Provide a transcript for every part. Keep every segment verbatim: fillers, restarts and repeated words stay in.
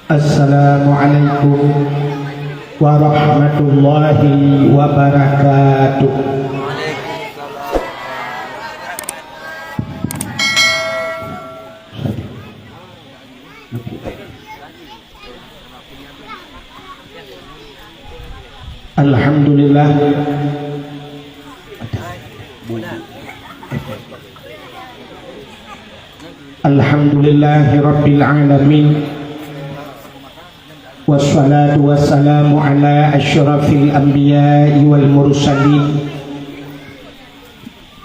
Assalamualaikum warahmatullahi wabarakatuh. Alhamdulillah. Alhamdulillahirabbil alamin. Wassalatu wassalamu ala asyrafil anbiya'i wal mursalin.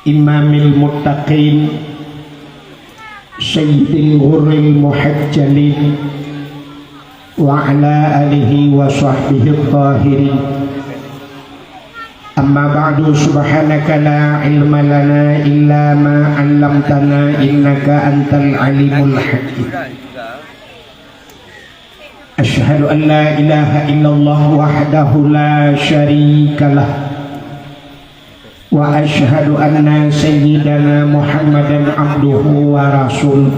Imamil muttaqin, sayyidil ghurril muhajjalin, wa ala alihi wa sahbihi tahirin. Amma ba'du, subhanaka la ilma lana illa ma 'allamtana, innaka antal alimul hakim. Asyhadu an la ilaha illallah wahdahu la syarikalah. Wa asyhadu anna sayyidana Muhammadan abduhu wa rasuluh.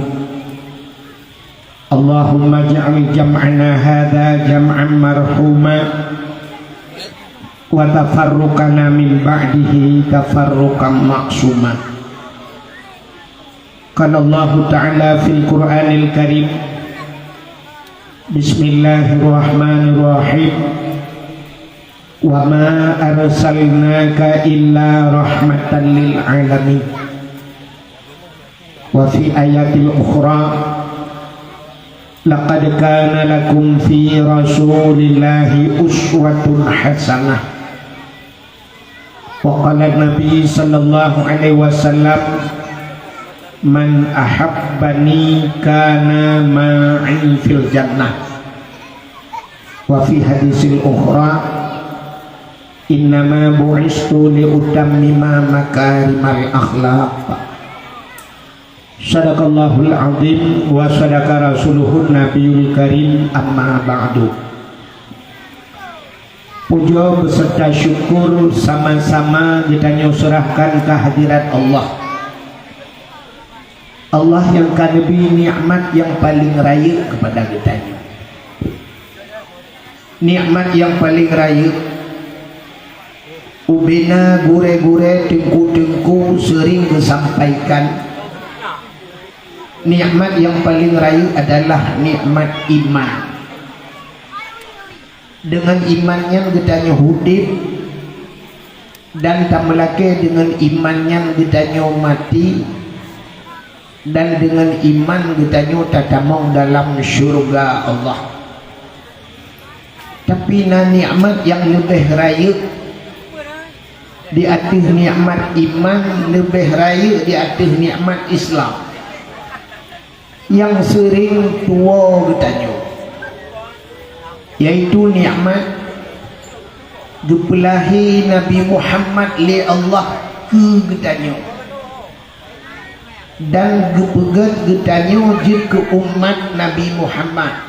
Allahumma ij'al jam'ana hadza jam'an marhuma, wa tafarruqana min ba'dihi tafarruqan ma'suma. Qala Allahu ta'ala fil Qur'anil Karim, bismillahirrahmanirrahim. Wa ma arsalnaka illa rahmatan lil alamin. Wa fi ayatil ukhra, laqad kana lakum fi Rasulillahi uswatun hasanah. Wa qala Nabi sallallahu alaihi wasallam, "Man ahabbani kana ma'i fil jannah." Wa fi hadisil ukhra, "Innama bu'istu li utammima makarimal akhlaq." Sadaqallahul azim wa sadaqa rasuluhun nabiyul karim, amma ba'du. Puja beserta syukur sama-sama geutanyoe serahkan kehadirat Allah. Allah nyang ka neubri nikmat nyang paleng rayeuk keupada geutanyoe. Nikmat nyang paleng rayeuk, ubena gurée-gurée, teungku-teungku seuring geusampaikan, nikmat nyang paleng rayeuk adalah nikmat iman. Deungon iman nyan geutanyoe udeb, dan tameulakée deungon iman nyan geutanyoe maté, dan deungon iman geutanyoe tatamong dalam syeuruga Allah. Tapi na nikmat nyang leubeh rayeuk di ateueh nikmat iman, leubeh rayeuk di ateueh nikmat Islam. Nyang seuring tuwoe geutanyoe, yaitu nikmat geupeulahé Nabi Muhammad lé Allah keu geutanyoe, dan geupeugét geutanyoe jeuet keu umat Nabi Muhammad.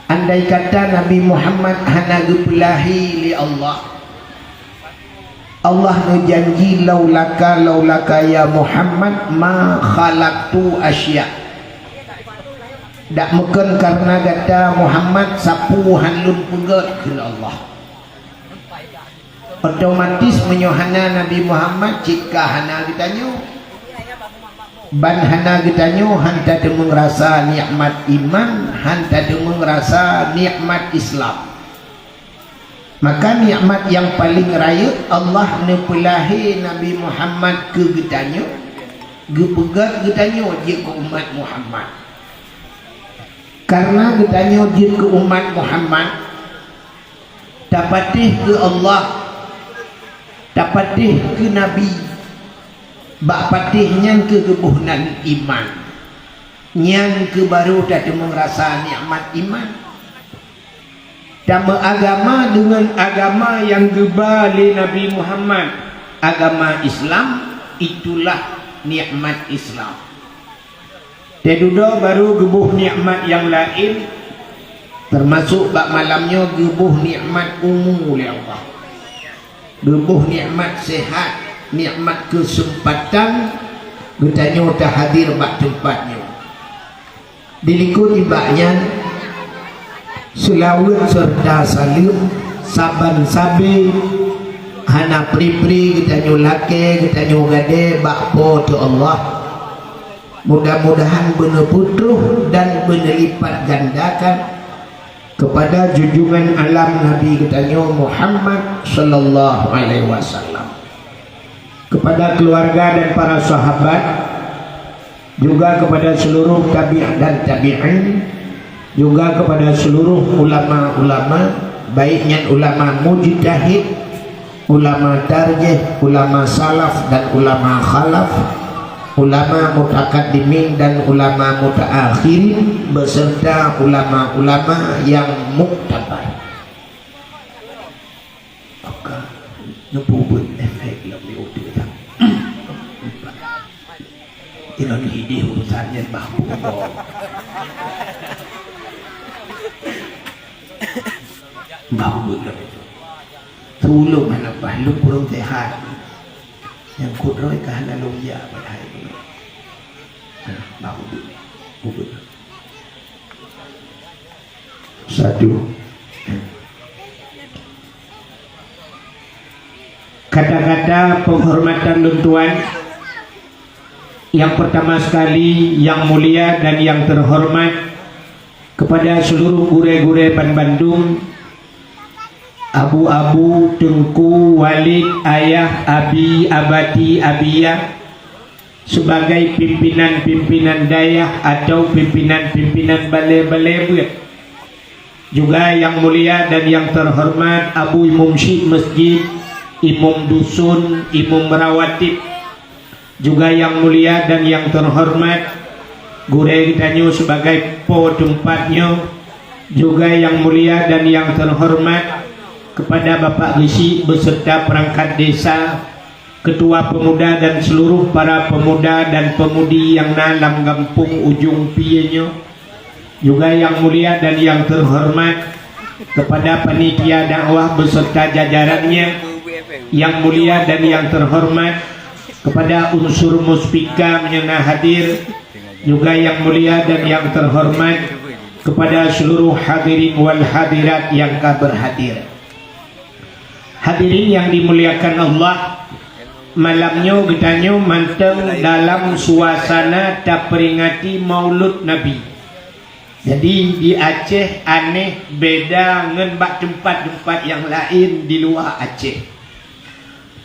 Andai kata Nabi Muhammad hana geupeulahé lé Allah, Allah neujanji, "Laulaka, laulaka ya Muhammad ma khalaqtu asya." Dak meukon kareuna gata Muhammad sapeue han lôn peugét, kheun Allah. Otomatis meunyoe hana Nabi Muhammad, cit ka hana geutanyoe. Ban hana geutanyoe han tateumeung rasa nikmat iman, han tateumeung rasa nikmat Islam. Maka nikmat nyang paleng rayeuk Allah neupeulahé Nabi Muhammad keu geutanyoe, geupeugét geutanyoe jeuet keu umat Muhammad. Kareuna geutanyoe jeuet keu umat Muhammad, tapatéh keu Allah, tapatéh keu Nabi, bak patéh nyan keuh geuboh nan iman. Nyan keuh barô tateumeung rasa nikmat iman. Tameuagama deungon agama nyang geuba lé Nabi Muhammad, agama Islam, itulah nikmat Islam. Teududoe barô geuboh nikmat nyang laén, teumasok bak malam nyoe geuboh nikmat umu lé Allah. Geuboh nikmat seuhat, nikmat keuseumpatan geutanyoe tahadir bak teumpat nyoe. Dilikot nibak nyan, seulaweuet seureuta saleuem saban sabe hana pri-pri geutanyoe lakée, geutanyoe gadée bak Po teu Allah. Mudah-mudahan beuneupeutroh dan beuneulipatgandakan keupada junjungan alam Nabi geutanyoe Muhammad sallallahu alaihi wasallam, keupada keuluwarga dan para sahabat, juga keupada seuluruh tabi' dan tabi'in, juga keupada seuluruh ulama-ulama, baik nyan ulama mujtahid, ulama tarjih, ulama salaf dan ulama khalaf, ulama mutakaddimin dan ulama mutaakhirin, beserta ulama-ulama nyang muktabar. Maka, neupeubuet efek lam di uteuk that. Inong hidih urusan nyan bah bubu. Bah bubu. Tulông hana bah lôn kurang sehat. Nyang kudroe ka hana lôn jak padahai. Nah, bah bubu. Bubu. Satu. Kata-kata penghormatan lôn tuan, yang pertama sekali, yang mulia dan yang terhormat, kepada seluruh gurée-gurée banbandum, abu-abu, teungku, walid, ayah, abi, abati, abiyah, sebagai pimpinan-pimpinan dayah atau pimpinan-pimpinan balée-balée beuet. Juga yang mulia dan yang terhormat Abu Imum Syik Masjid, Imum Dusun, Imum Rawatib. Juga yang mulia dan yang terhormat gurée geutanyoe sebagai po teumpat nyoe. Juga yang mulia dan yang terhormat kepada Bapak Geuchik beserta perangkat desa, Ketua Pemuda dan seluruh para pemuda dan pemudi nyang na lam gampông Ujong Pie nyoe, juga yang mulia dan yang terhormat kepada panitia dakwah beserta jajarannya, yang mulia dan yang terhormat kepada unsur muspika meunyoe na hadir, juga yang mulia dan yang terhormat kepada seluruh hadirin wal hadirat nyang ka berhadir. Hadirin yang dimuliakan Allah, malam nyoe geutanyoe mantong dalam suasana taperingati Maulud Nabi. Jadi, di Aceh aneh beda ngon bak teumpat-teumpat nyang laén di luwa Aceh.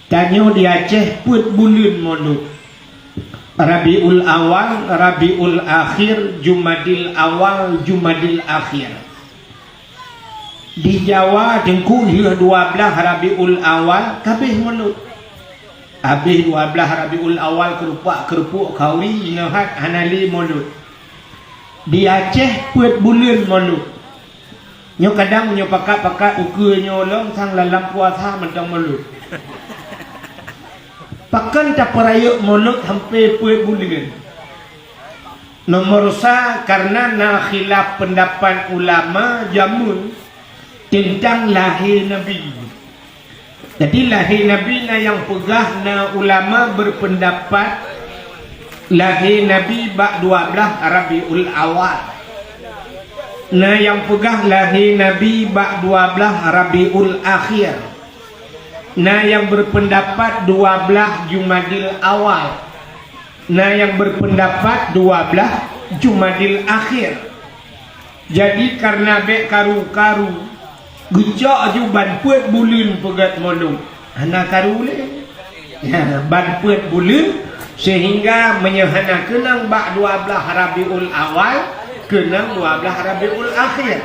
Tanyoe di Aceh peuet buleuen Maulud. Rabiul Awal, Rabiul Akhir, Jumadil Awal, Jumadil Akhir. Di Jawa, Teungku, lheueh dua blaih Rabiul Awal, ka abéh Maulud. Abéh dua blaih Rabiul Awal, keurupak-keurupak khauri, inoe that hana lé Maulud. Di Aceh, peuet buleuen Maulud. Nyoe kadang nyoe pakat-pakat ukeue nyoe lom sang lam puasa mantong Maulud. Pakon tapeurayeuk Maulud sampoe peuet buleuen? Nomor sa, karena na khilaf pendapat ulama jameun teuntang lahé Nabi. Jadi, lahé Nabi na nyang peugah, na ulama berpendapat lahé Nabi bak dua blaih Rabiul Awal. Na nyang peugah lahé Nabi bak dua blaih Rabiul Akhir. Na nyang berpendapat dua blaih Jumadil Awal. Na nyang berpendapat dua blaih Jumadil Akhir. Jadi, karena bék karu-karu, geucok aju ban peuet buleuen peugét Maulud. Hana karu lé. Ya, ban peuet buleuen, sehingga meunyoe hana keunong bak dua blaih Rabiul Awal, keunong dua blaih Rabiul Akhir.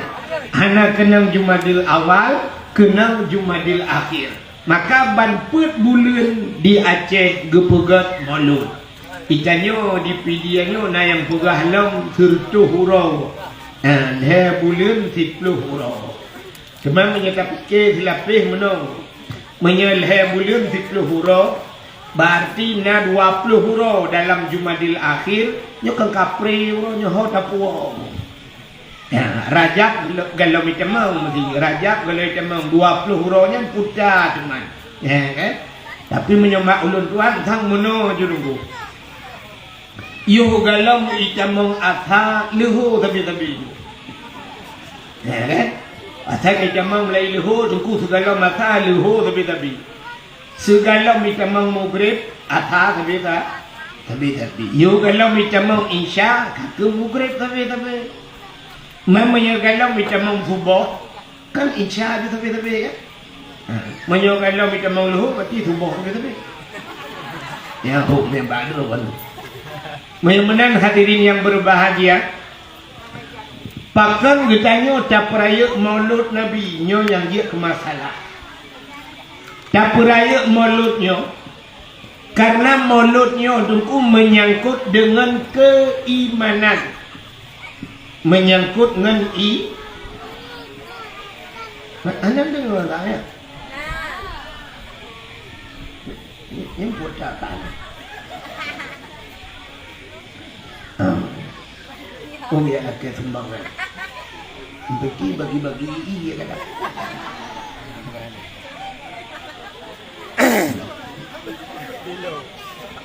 Hana keunong Jumadil Awal, keunong Jumadil Akhir. Maka ban peuet buleuen di Aceh geupeugét Maulud. Di tanyoe di Pidie nyoe na nyang peugah lom sireutôh uroe. Ha, lhée buleuen siplôh uroe. Teuma meunyoe tapike silapeh meunoe, meunyoe lhée buleuen siplôh uroe, berarti na dua plôh uroe dalam Jumadil Akhir, nyoe kon kapré uroe nyoe ho tapuwoe. Ya, Rajab galo-, galom itamong meusi, Rajab galom itamong, dua plôh uroe nyan puta teuma. Ya, kan? Tapi meunyoe mak ulôn tuan, sang meunoe ju nunggu. Yoh galom itamong asa leuho sabe-sabe. Ya kan? Asa itamong mulai leuho, teungku sigalom asa leuho sabe-sabe. Sigalom itamong mugrib, asa sabe-sa-, sabe-sabe. Yoh galom itamong isya, ka keuh mugrib sabe-sabe. Meunyoe galom itamong suboh, kan isya sabe-sabe kan? Ha, meunyoe galom itamong leuho, berarti suboh sabe-sabe. Ya, hok memang baru kan. Meunyoe meunan hadirin yang berbahagia, pakon geutanyoe tapeurayeuk Maulud Nabi, nyoe nyang jeuet keu masalah. Tapeurayeuk Maulud nyoe, karena Maulud nyoe teungku menyangkut dengan keimanan. Menyangkut ngon i-, hana deungoe lah, ya? Ini, ini buat apa ni? Ah. Oh, ya, lakée sumbangan. Bagi, bagi-bagi, iya, kata.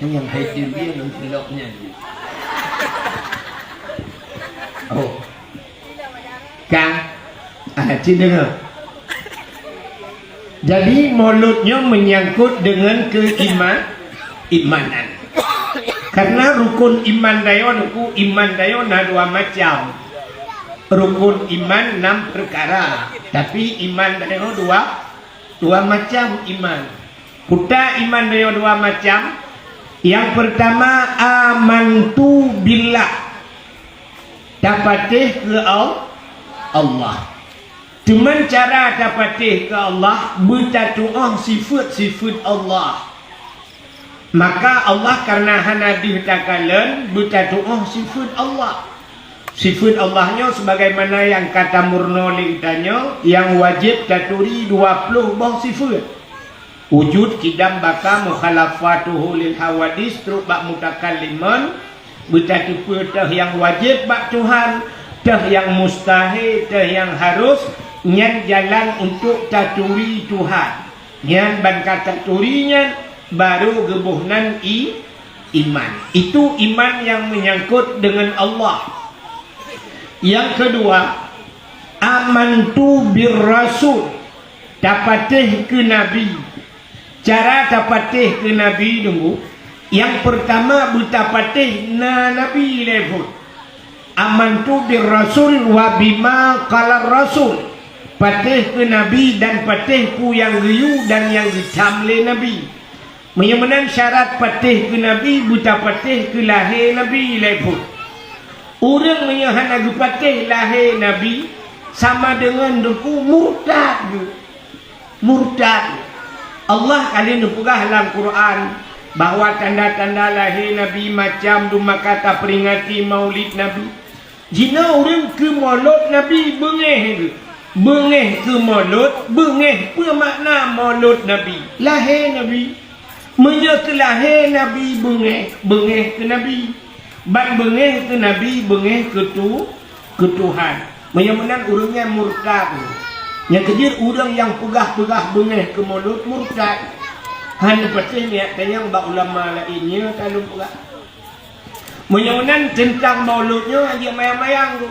Nyang hai tu dia ngon silop nyan. Oh. Ka? Ah, cit deungoe. Jadi, Maulud nyoe menyangkut dengan keima-, imanan. Karena rukun iman tanyoe, rukun iman tanyoe na dua macam. Rukun iman enam perkara, tapi iman tanyoe dua, dua macam iman. Kuta iman tanyoe dua macam. Yang pertama, amantu billah. Tapatéh keu Al-, Allah. Teuma cara tapatéh keu Allah, beutatu'oh sifeuet-sifeuet Allah. Maka Allah karena hana deuh takalon, beutatu'oh sifeuet Allah. Sifeuet Allah nyoe sebagaimana nyang ka tameurunoe lé geutanyoe, nyang wajéb taturi dua ploh boh sifeuet. Wujud, kidam, baqa, mukhalafatuhu lil hawadits, trok bak mutakallimun, beutateupeue teuh nyang wajéb bak Tuhan, teuh nyang mustahé, teuh nyang harus, nyan jalan untuk taturi Tuhan. Nyan ban ka taturi nyan, baru geuboh nan i-, iman. Itu iman yang menyangkut dengan Allah. Yang kedua, amantu bir rasul. Tapatéh keu Nabi. Cara tapatéh keu Nabi nunggu, nyang peurtama beutapatéh na Nabi lé phon. Amantu bir rasul wa bima qalar rasul. Patéh keu Nabi dan patéh peue nyang geuyue dan nyang geutham lé Nabi. Meunyoe meunan syarat patéh keu Nabi, beutapatéh keu lahé Nabi lé phon. Ureuëng meunyoe hana geupatéh lahé Nabi, sama deungon teungku murtad geuh. Murtad. Allah ka lheueh neupeugah lam Quran bahwa tanda-tanda lahé Nabi macam dum maka taperingati Maulid Nabi. Jinoe ureuëng keu Maulud Nabi beungéh geuh. Beungéh keu Maulud, beungéh peue makna Maulud Nabi? Lahé Nabi. Meunyoe keu lahé Nabi beungéh, beungéh keu Nabi. Ban beungéh keu Nabi, beungéh keu tu-, keu Tuhan. Meunyoe meunan ureuëng nyan murtad. Nyang keujeuet ureuëng nyang peugah-peugah beungéh keu Maulud murtad. Hana patéh niat tanyong bak ulama laén nyoe ka lôn peugah. Meunyoe nan teuntang Maulud nyoe hanjeuet mayang-mayang tu.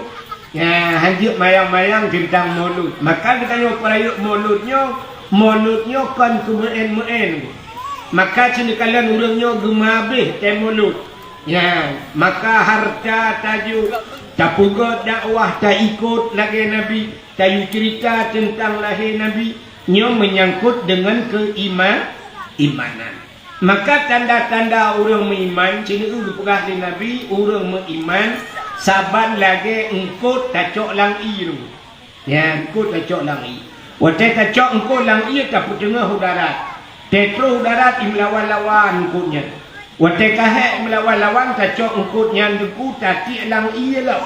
Nyan, hanjeuet mayang-mayang teuntang Maulud. Maka geutanyoe peurayeuk Maulud nyoe, Maulud nyoe kon keu meu'én-meu'én. Maka sinoe kalon ureuëng nyoe geumeuhabéh tée Maulud. Nyan, maka hareuta tajok, tapeugét dakwah, taikot lagée Nabi, tayue ceurita teuntang lahé Nabi, nyoe meunyangkot deungon keuima-, imanan. Maka tanda-tanda ureuëng meuiman, sineuk geupeugah lé Nabi, ureuëng meuiman saban lagée eungkot tacok lam ié. Nyan, eungkot tacok lam ié. Watée tacok eungkot lam ié, tapeuteungoh u darat. Tée troh u darat, imeulawan-lawan eungkot nyan. Watée ka hék imeulawan-lawan, tacok eungkot nyan deungon tatiek lam ié lom.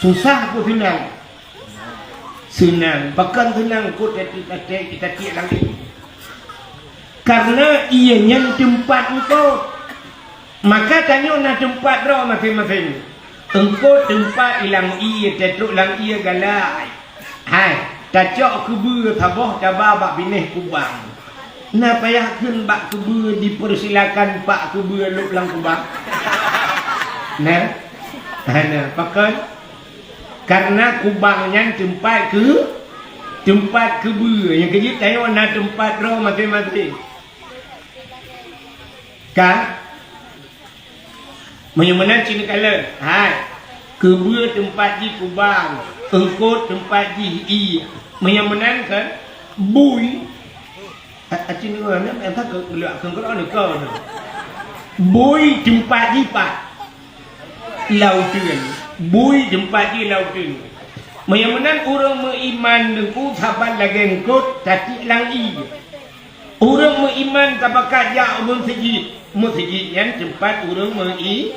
Susah peue seunang? Seunang. Pakon seunang eungkot tatiek, tatiek, tatiek lam ié? Karena ié nyan teumpat eungkot. Maka tanyoe na teumpat droe maséng-maséng. Eungkot teumpat i lam ié, teutrok lam ié galak. Hai, tacok keubeue saboh taba bak binéh kubang. Na payah kheun bak keubeue dipersilakan pak keubeue lôb lam kubang? Nah, hana. Pakon? Karena kubang nyan teumpat keu, teumpat keubeue. Nyang keujeuet tanyoe na teumpat droe maséng-maséng. Ka? Meunyoe meunan cit neukalon, hai, keubeue teumpat jih kubang, eungkôt teumpat jih ié. Meunyoe meunan kan, bui, a-, aci nyoe nyan, nyan ka keu-, leuak keu keudroe neuko nyoe. Bui teumpat jih pat? Lam uteuen. Bui teumpat jih lam uteuen. Meunyoe meunan ureuëng meuiman teungku saban lagée eungkôt tatiek lam ié. Ureuëng meuiman tapakat jak u meuseujid. Meuseujid nyan teumpat ureuëng meu-i-,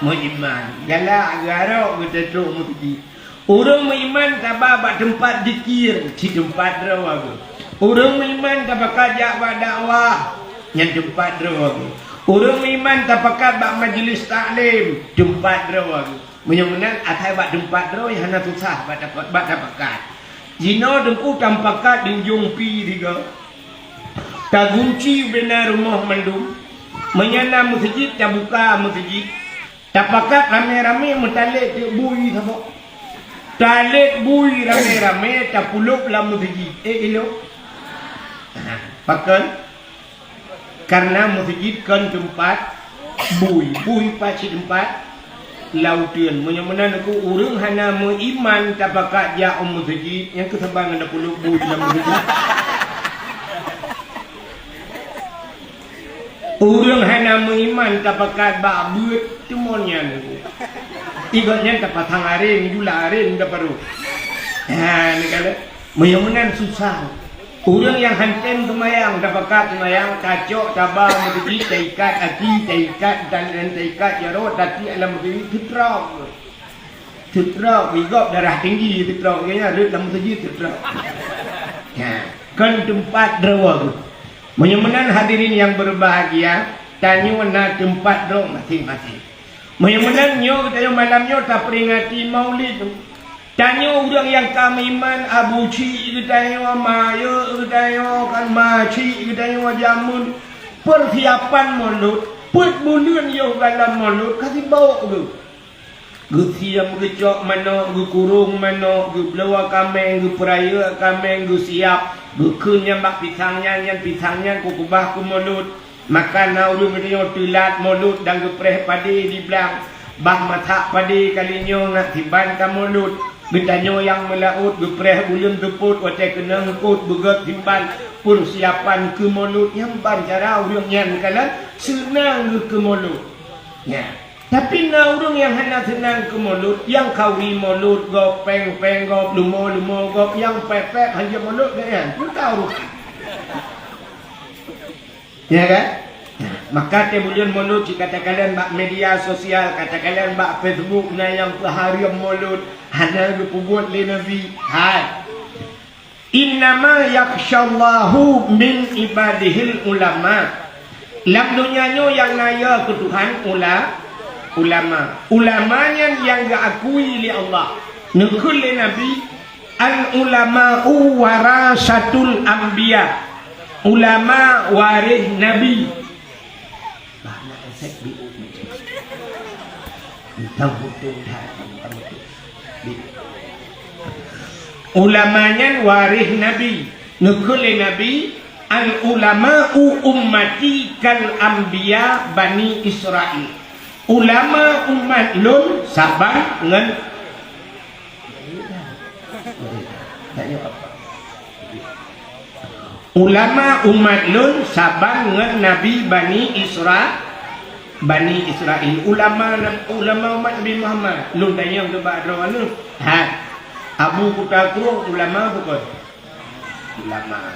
meuiman. Galak geuharok geuteutôk meuseujid. Ureuëng meuiman taba bak teumpat zikir, ci teumpat droe geuh. Ureuëng meuiman tapakat jak bak dakwah, nyan teumpat droe geuh. Ureuëng meuiman tapakat bak majlis taklim, teumpat droe geuh. Meunyoe meunan, asai bak teumpat droe hana susah bak tapak-, bak tapakat. Jinoe teungku tapakat di ujong pi sigoe. Tagunci ubena rumoh mandum. Meunyoe na meuseujid, tabuka meuseujid. Tapakat ramé-ramé meutalét teuk bui saboh. Talét bui ramé-ramé tapulop lam meuseujid. Eh, ilok. Pakon? Karena meuseujid kon teumpat bui. Bui pat cit teumpat? Lam uteuen. Meunyoe meunan ku ureuëng hana meuiman tapakat jak u meuseujid, nyang keusaban ngon tapulop bui lam meuseujid. Ureuëng hana meuiman tapakat bak beuet teumon nyan. Igot nyan tapasang areng, jula areng taparoh. Ha, neukalon. Meunyoe meunan susah. Ureuëng nyang hana tem seumayang, tapakat seumayang, tacok taba meuseujid, taikat aki, taikat dan, dan taikat jaroe, tatiek lam meuseujid, teutrok. Teutrok, bigop darah tinggi, teutrok. Gobnyan rhot lam meuseujid, teutrok. Ha, kon teumpat droe geuh. Meunyoe meunan hadirin nyang berbahagia, tanyoe na teumpat droe maséng-maséng. Meunyoe meunan nyoe geutanyoe malam nyoe taperingati Maulid. Tanyoe ureuëng nyang ka meuiman, abu chik geutanyoe, ma yek geutanyoe, kan ma chik geutanyoe jameun. Persiapan Maulud, peuet buleuen yoh galom Maulud ka sibok geuh. Geusiem, geucok manok, geukurong manok, geubloe kaméng, geupeurayeuk kaméng, geusiab, geukheun nyan bak pisang nyan, nyan pisang nyan kukeubah keu Maulud. Maka na ureuëng geutanyoe teulat Maulud dan geupreh padé di blang. Bah masak padé kali nyoe ngat siban ka Maulud. Geutanyoe nyang meulaôt geupreh buleuen seupôt watée keunong eungkôt beugét siban persiapan keu Maulud. Nyan ban cara ureuëng nyan kalon seunang geuh keu Maulud. Nyan. Tapi na ureuëng nyang hana seunang keu Maulud, nyang khauri Maulud gob, péng-péng gob, leumo-leumo gob, nyang pék-pék hanjeuet Maulud geuh nyan. Peue ka urusan? Ya kan? Maka watée buleuen Maulud cit ka takalon bak media sosial, ka takalon bak Facebook na nyang peuhareuem Maulud, hana geupeubuet lé Nabi. Hai. Innama yakhsyallahu min ibadihil ulama. Lam donya nyoe nyang na yö keu Tuhan ula-, ulama. Ulama nyan nyang geuakui lé Allah. Neukheun lé Nabi, "Al ulama'u warasatul anbiya." Ulama waréh nabi. Bah na esek biu macam. Entah beutôi that, entah beutôi. Ulama nyan waréh nabi. Neukheun lé Nabi, "Al ulama'u ummati kal anbiya Bani Israil." Ulama umat lôn saban ngon Ulama umat lôn saban ngon Nabi Bani Isra-, Bani Israil. Ulama, ulama umat Nabi Muhammad. Lôn tanyong teuh bak droeneuh. Ha. Abu Kuta Krueng ulama bukon? Ulama.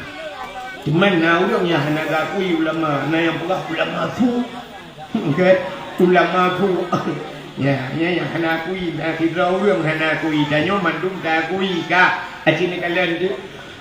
Cuman na ureuëng nyang hana geuakui ulama, na nyang peugah ulama su. Kan? Ulama su. Ya, ya, ya, hana akui. Na sidroe ureuëng hana akui. Tanyoe mandum taakui ka. Aci neukalon tu.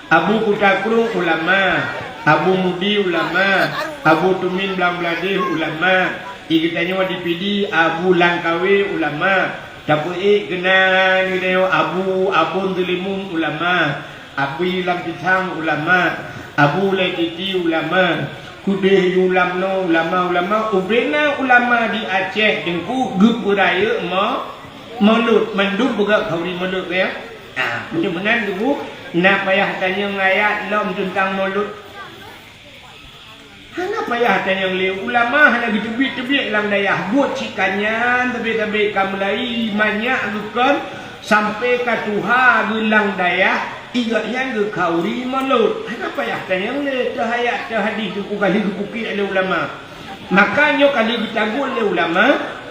Abu Kuta Krueng ulama, Abu Mudi ulama, Abu Tumin Blang Bladeh ulama, di geutanyoe di Pidie Abu Langkawe ulama, tapeuék keunan geutanyoe Abu Abon Teulimun ulama, Abu Lam Pisang ulama, Abu Lé Titi ulama, Udeh ulam no ulama-ulama, ubena ulama di Aceh Teungku geupeurayeuk mo-, molot, mandum peugah khauri molot ya. Ah, meunan Teungku, na payah tanyong ayat lom teuntang molot. Hana payah tanyong lé ulama, hana geuteubiet-teubiet lam dayah. Buet cit kanyan, tapi-tapi ka mulai manyak geukon sampai ka tuha geulang dayah, igak nyan geukhauri molot. Hana payah tanyong lé teuhayat teuhadih Teungku kali geupukik lé ulama. Maka nyoe kali geutagun lé ulama,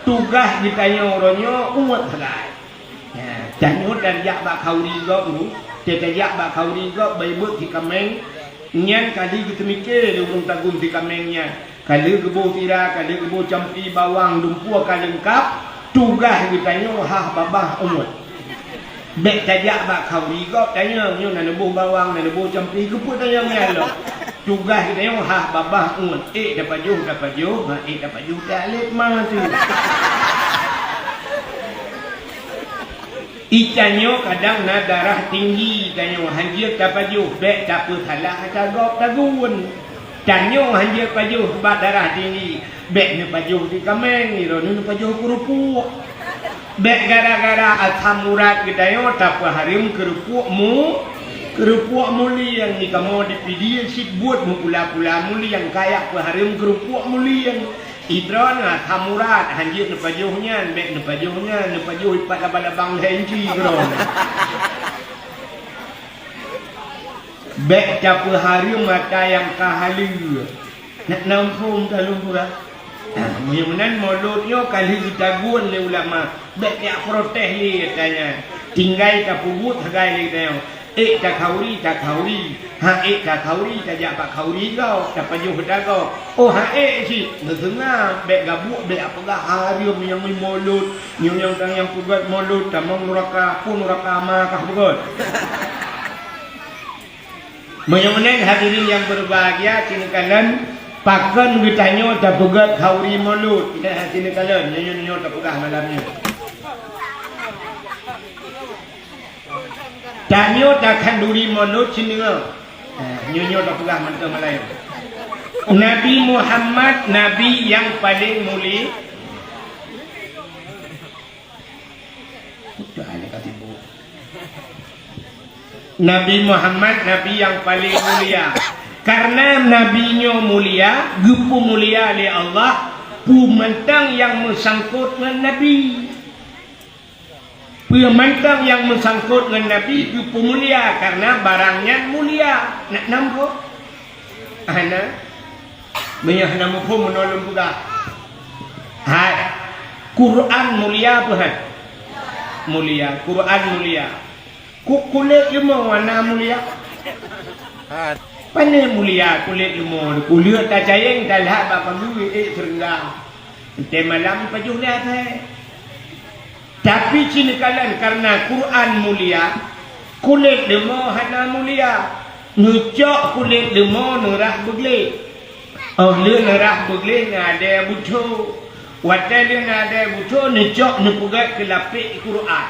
tugaih geutanyoe uroe nyoe umat sagai. Ya, tanyoe tajak bak khauri gob dulu. Tajak bak khauri gob, bai beuet sikameng. Nyan kali geuteumike lé ureuëng tagun sikameng nyan. Kali geuboh sira, kali geuboh campli bawang, dumpue ka leungkap, tugaih geutanyoe hah babah umat. Bék tajak bak khauri gob tanyong, nyoe na neuboh bawang, na neuboh campli, keupeue tanyong nyan lom? Tugaih geutanyoe hah babah umat. Ék tapajoh, tapajoh, ha, ék tapajoh, tak lét ma tu. Itanyoe kadang na darah tinggi, tanyoe hanjeuet tapajoh, bék tapeusalah ata gob tagun. Tanyoe hanjeuet pajoh bak darah tinggi, bék neupajoh sikameng, droeneuh neupajoh keurupuk. Bék gara-gara asam urat geutanyoe tapeuhareuem keurupuk mu-, keurupuk mulieng. Nikamoe di Pidie cit buet meupula-pula mulieng, kayak peuhareuem keurupuk mulieng. Idroeneuh asam urat, hanjeuet neupajoh nyan, bék neupajoh nyan, neupajoh ipat laba-labang lhée inci keudroe. Bék tapeuhareuem ata nyang ka haleue. Nak na muphom ta lôn peugah? Nah, meunyoe meunan molot nyoe ka lheueh geutagun lé ulama, bék jak protes lé ata nyan. Tinggai tapeubuet sagai lé geutanyoe. Ék takhauri, takhauri. Ha ék takhauri, tajak bak khauri gob, tapajoh ata gob. Oh ha ék cit, neuseungab, bék gabuek, bék peugah hareuem nyang molot. Nyoe nyang tang nyang peugét molot, tamong nuraka, peue nuraka ma kah peugét. Meunyoe meunan hadirin nyang berbahagia, sineukalen pakon geutanyoe tapeugét khauri molot. Ingat hati neukalon, nyoe, nyoe, nyoe tapeugah malam nyoe. Tanyoe takhanduri molot sineungoe. Ha, nyoe, nyoe tapeugah mantong malam nyoe. Nabi Muhammad, Nabi nyang paleng muli-, Beutôi hana ka sibuk. Nabi Muhammad, Nabi nyang paleng mulia. Karena Nabi nyoe mulia, geupeumulia lé Allah, peue mantong nyang meusangkot ngon Nabi. Peue mantong nyang meusangkot ngon Nabi geupeumulia, karena barang nyan mulia. Nak nam kok? Hana. Meunyoe hana muphom meunoe lôn peugah. Hai. Quran mulia peue han? Mulia. Quran mulia. Ku-, kulét leumô hana mulia? Pane mulia kulét leumô? Kulét tacayeng talhat bak pagui ék seureuga. Teumalam pajoh lé asai. Tapi sineukalen kareuna Quran mulia, kulét leumô hana mulia. Neucok kulét leumô neurah beugleh. Óh lheueh neurah beugleh neuadée butho. Watée lheueh neuadée butho neucok neupeugét keu lapék Quran.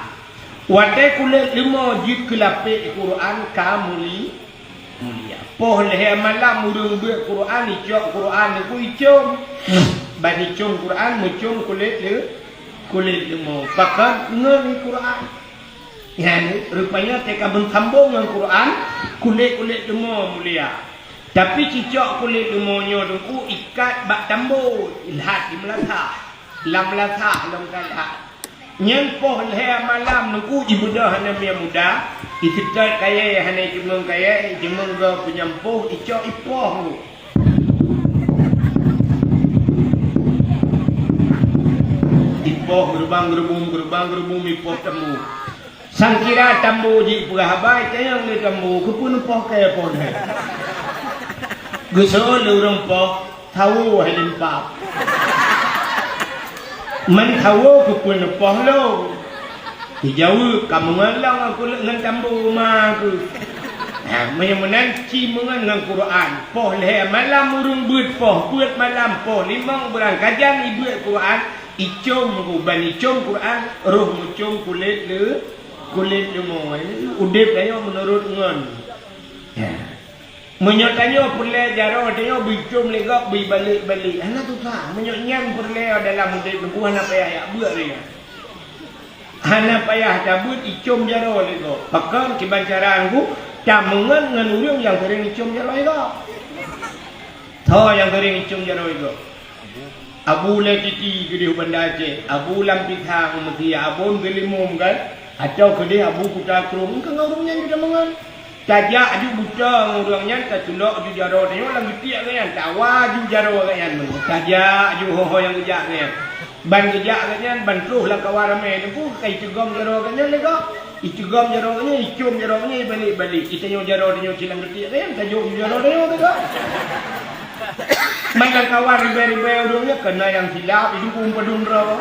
Watée kulét leumô jeuet keu lapék Quran ka muli-, mulia. Poh lhée malam ureuëng beuet Quran, icok Quran neuku icom. Ban icom Quran, meucom kulét leu-, kulét leumô. Pakon ngon Quran. Nyan, rupanya teuka meusambong ngon Quran, kulét-kulét leumô mulia. Tapi cicok kulét leumô nyoe teungku ikat bak tambo, ilhat di meulasah. Lam meulasah lom ka ilhat. Nyan poh lhée malam teungku jibeudôh aneuk miet muda, iseutôt kayée hana iceumeung kayée, iceumeung goe peunyampoh, icok ipoh teungku. Ipoh geurubang-geurubum, geurubang-geurubum ipoh tambo. Sangkira tambo jipeugah haba, itanyong lé tambo, keupeue neupoh kayée poh lhée? Geuseuôt lé ureuëng poh, sawo hai limpab. Man sawo keupeue neupoh lôn? Geujaweueb, ka meungon lôn aku lé-, ngon tambo ma aku. Nah, meunyoe meunan ci meungon ngon Quran. Poh lhée malam ureuëng beuet poh, beuet malam poh limong beurangkajan ibeuet Quran, icom ku ban icom Quran, roh meucom kulét leu-, kulét leumô. Udeb tanyoe meunurot ngon. Ya. Meunyoe tanyoe peureulée jaroe tanyoe beuicom lé gob beuibalek-balek, hana susah. Meunyoe nyan peureulée dalam udeb teungku, hana payah jak beuet lé nyan. Hana payah tabeuet icom jaroe lé gob. Pakon kiban cara teungku? Tameungon ngon ureuëng nyang seuring icom jaroe lé gob. Tho nyang seuring icom jaroe lé gob. Abu Lé Titi keudeh u Banda Aceh, Abu Lam Pisang meusia, Abu Geulimum kan, atau keudeh Abu Kuta Krueng, engkau ngon ureuëng nyan kita mangan. Tajak aju buta ngon ureuëng nyan, taculok aju jaroe tanyoe lam geutiek geuh nyan, tawa aju jaroe geuh nyan. Tajak aju ho-ho nyang geujak geuh nyan. Ban geujak geuh nyan, ban troh lam kawan ramé teungku, kai teugom jaroe geuh nyan lé gob. Icom jaroe nyoe, icom jaroe nyoe, ibalek-balek. Itanyoe jaroe tanyoe silang detik, kan? Tajok jaroe tanyoe tu, kan? Mantong kawan ribée-ribée ureuëng nyoe, keunan nyang silap, iduek padum droe.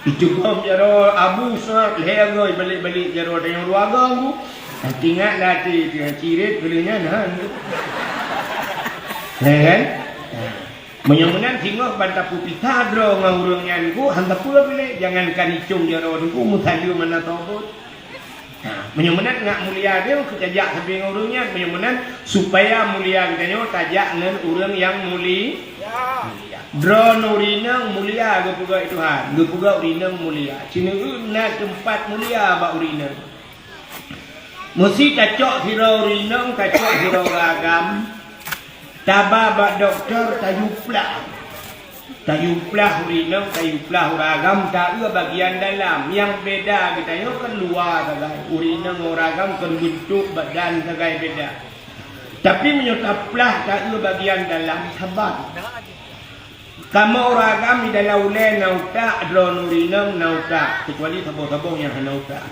Icom jaroe, abu sat, lhée goe, ibalek-balek jaroe tanyoe dua goe, Bu. Ingat lah, ti, ti, cirit, geulinya, nah. Ya, kan? Nah. Meunyoe meunan singoh ban tapeupisa droe ngon ureuëng nyan ku, han sapeue pih lé, jangankan icong jaroe teungku, meusaleuem hana tobot. Nah, meunyoe meunan ngat mulia deh keu tajak sabe ngon ureuëng nyan, meunyoe meunan supaya mulia geutanyoe tajak ngon ureuëng nyang muli-, mulia. Droeneuh ureuëng inong mulia geupeugah Tuhan, geupeugah ureuëng inong mulia. Sineuk na teumpat mulia bak ureuëng inong. Meusé tacok sidroe ureuëng inong, tacok sidroe ureuëng agam, taba bak dokto tayue plah. Tayue plah ureuëng inong, tayue plah ureuëng agam, taeu bagian dalam. Nyang beda geutanyoe kan luwa sagai. Ureuëng inong ngon ureuëng agam kan beuntuk badan sagai beda. Tapi meunyoe taplah taeu bagian dalam, saban. Kamoe ureuëng agam di dalam ulée na utak, droeneuh ureuëng inong na utak, kecuali saboh-saboh nyang hana utak.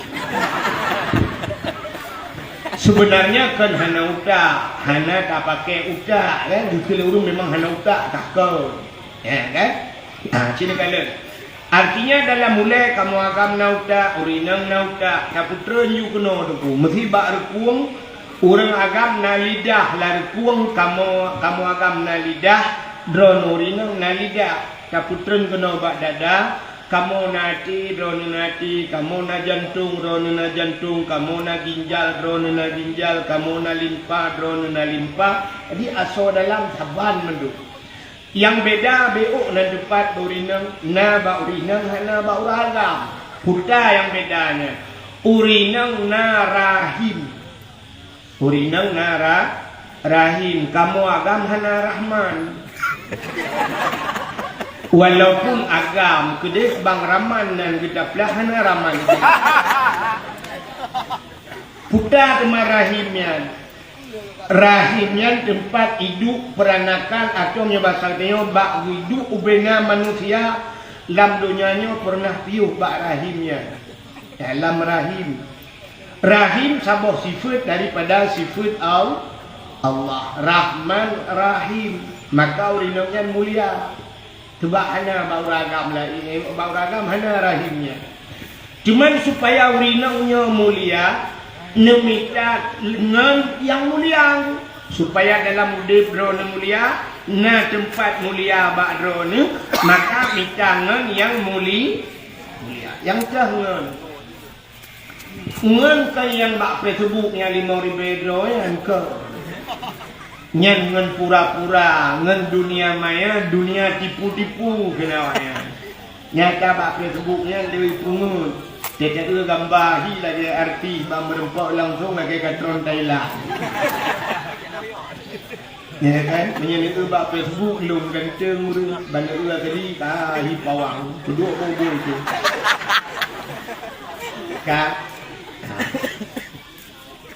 Sebenarnya kan hana utak, hana tapakai utak, kan? Geukheun lé ureuëng memang hana utak, takot. Ya, kan? Ha, sini kalian. Artinya dalam ulée kamoe agam na utak, ureuëng inong na utak, tapeutreun ju keunoe teungku. Meusé bak reukueng, ureuëng agam na lidah, lam reukueng kamoe, kamoe agam na lidah, droeneuh ureuëng inong na lidah. Tapeutreun keunoe bak dada, kamoe na até, droeneuh na até, kamoe na jantong, droeneuh na jantong, kamoe na ginjal, droeneuh na ginjal, kamoe na limpa, droeneuh na limpa. Jadi asoe dalam saban mandum. Nyang beda beuh nan teumpat bak ureuëng inong, na bak ureuëng inong, hana bak ureuëng agam. Peue nyang beda nyan? Ureuëng inong na rahim. Ureuëng inong na ra-, rahim. Kamoe agam hana Rahman. Walaupun agam keudeh bang Rahman nan geutaplah hana Rahman. Peue teuma rahim nyan? Rahim nyan teumpat iduek peuranakan atau meunyoe basa geutanyoe bak iduek ubena manusia lam donya nyoe peureunah piôh bak rahim nyan. Dalam rahim. Rahim saboh sifeut daripada sifeut Al-, Allah. Rahman, Rahim. Maka ureuëng inong nyan mulia. Teuma hana bak ureuëng agam laén, eh, bak ureuëng agam hana rahim nyan. Cuman supaya ureuëng inong nyoe mulia, neumita ngon nyang mulia. Supaya dalam udeb droeneuh mulia, na teumpat mulia bak droeneuh, maka mita ngon nyang muli-, mulia. Nyang teuh ngon. Ngon keu nyang bak Facebook nyang limong ribée droe nyan keu. Nyan ngon pura-pura, ngon dunia maya, dunia tipu-tipu keunoe nyan. Nyata bak Facebook nyan lewat pungut. Teuka gamba hi lagée artis bak meureumpok langsung lagée katron Thailand. Ya kan? Meunyoe neueu bak Facebook lôn ganteng ureuëng, ban neueu tadi ka hi pawang, peuduek bobo itu. Ka.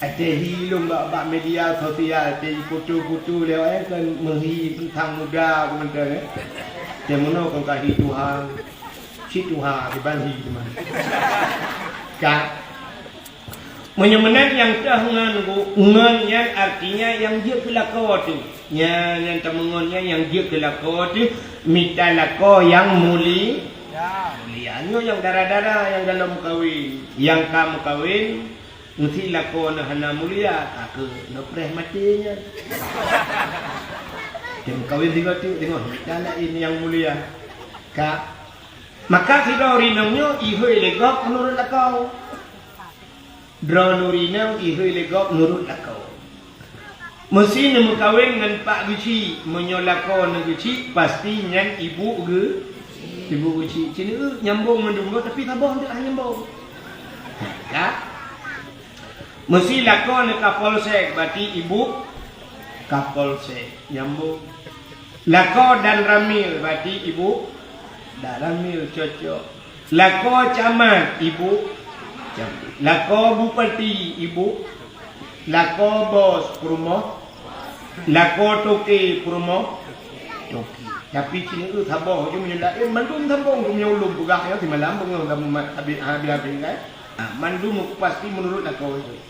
Até hi lôn bak, bak media sosial, até foto-foto lewat, eh, kan meuhi sang muda keumantöng, eh. Até meunoe kon ka hi tuha, si tuha kiban hi teuma. Ka. Meunyoe meunan nyang teuh ngon, ngon nyan artinya nyang jeuet keu lakoe teuh. Nyan, nyang tameungon nyan nyang jeuet keu lakoe teuh, mita lakoe nyang muli-, mulia. Nyoe nyang dara-dara nyang galom kawen, nyang ka meukawen, meusé lakoe neuh hana mulia, ka keuh neupreh maté nyan. Teuh meukawen sigoe teuk, teungoh mita laén nyang mulia. Ka. Maka sidroe ureuëng inong nyoe ihôi lé gob meunurot lakoe. Droeneuh ureuëng inong ihôi lé gob meunurot lakoe. Meusi neumeukawen ngon pak geuchik, meunyoe lakoe neugeuchik, pasti nyan ibu geu-, ibu geuchik. Cit nyoe nyambong mandum goe, tapi saboh nteuk hana nyambong. Ka? Meusi lakoe neukapolsek, berarti ibu kapolsek. Nyambong. Lakoe dan ramil, berarti ibu dan ramil cocok. Lakoe camat, ibu camat. Lakoe bupati, ibu. Lakoe bos peurumoh. Lakoe toke peurumoh. Toke. Tapi cit nyoe saboh ju meunyoe laén mandum sambong ju meunyoe ulôn peugah nyoe simalam beungoh lam umat habéh-habéh kan. Ha, mandum pasti meunurot lakoe nyoe.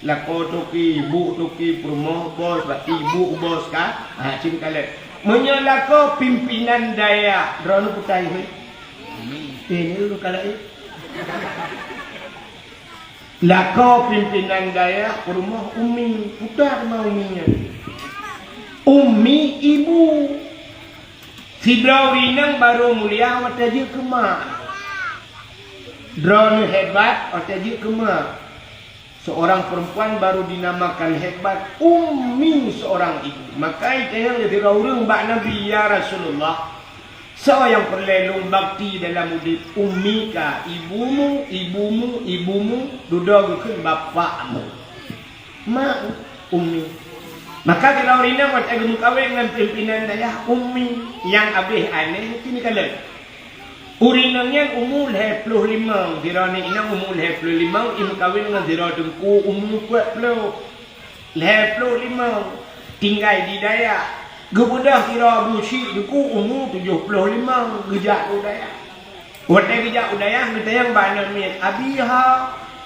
Lakoe toke, bu toke peurumoh, bos, berarti bu bos ka. Ha, cit kalon. Meunyoe lakoe pimpinan dayah, droeneuh peue tai hei? Ini lu kalon eh. Lakoe pimpinan dayah peurumoh umi, peue teuma umi nyan? Umi ibu. Sidroe ureueng inong barô mulia watèe jeuet keu mak. Droeneuh hebat watèe jeuet keu mak. Seorang perempuan baru dinamakan hebat, ummi seorang ibu. Maka itanyong lé sidroe ureueng bak Nabi, "Ya Rasulullah, soe nyang peureulèe lôn bakti dalam udép?" "Ummika, ibumu, ibumu, ibumu, dudoe geukheun bapakmu." Mak, ummi. Maka sidroe ureueng inong watèe geumeukawen ngon pimpinan dayah, ummi, nyang abéh aneuk, keuneuk kalon. Ureueng inong nyan umu lhèe ploh limong, sidroe inong umu lhèe ploh limong, imeukawen ngon sidroe teungku umu peuet ploh. Lhèe ploh limong, tinggai di dayah. Geubeudôh sidroe abu chik teungku umu tujoh ploh limong, geujak u dayah. Watèe geujak u dayah, geutanyong bak aneuk miet, "Abi ho?"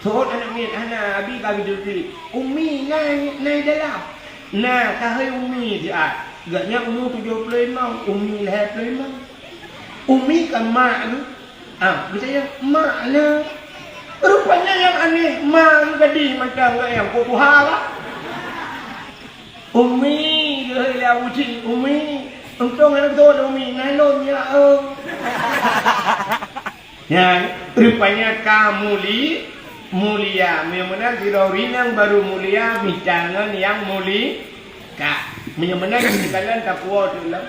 Seuôt aneuk miet, "Hana, abi ka geuteubiet." "Umi na, na i dalam?" "Na, ka hei umi siat." Gobnyan umu tujoh ploh limong, umi lhèe ploh limong. Umi kan mak geuh. Ah, geutanyong, "Mak na?" Rupanya nyang aneuk mak geuh gadih mantong, geuh nyang kok tuha lah. "Umi," geuhôi lé Abu Cik, "Umi, untông hana beutôi Umi, na lôn ya, oh." Nyan, rupanya ka muli-, mulia. Meunyoe meunan sidroe ureueng inong baru mulia, mita ngon nyang muli-, ka. Meunyoe meunan, sikalon tapuwoe teuk lom.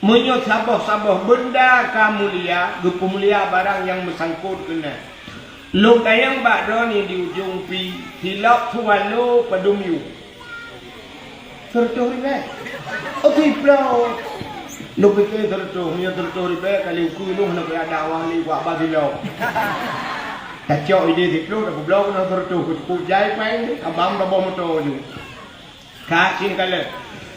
Meunyoe saboh-saboh beunda ka mulia, geupeumulia barang nyang meusangkot keunan. Lôn tanyong bak droeneuh di ujong pi, silop swallow padum yuem? Seureutôh ribèe. Oh, siplôh. Lôn pike seureutôh, meunyoe seureutôh ribèe kali ukeue lôn hana payah dakwah lé bak ba silop. Tacok idéh siplôh, tapeubloe keunoe seureutôh, keucukup jai péng, abang taboh moto ju. Ka, cit kalon.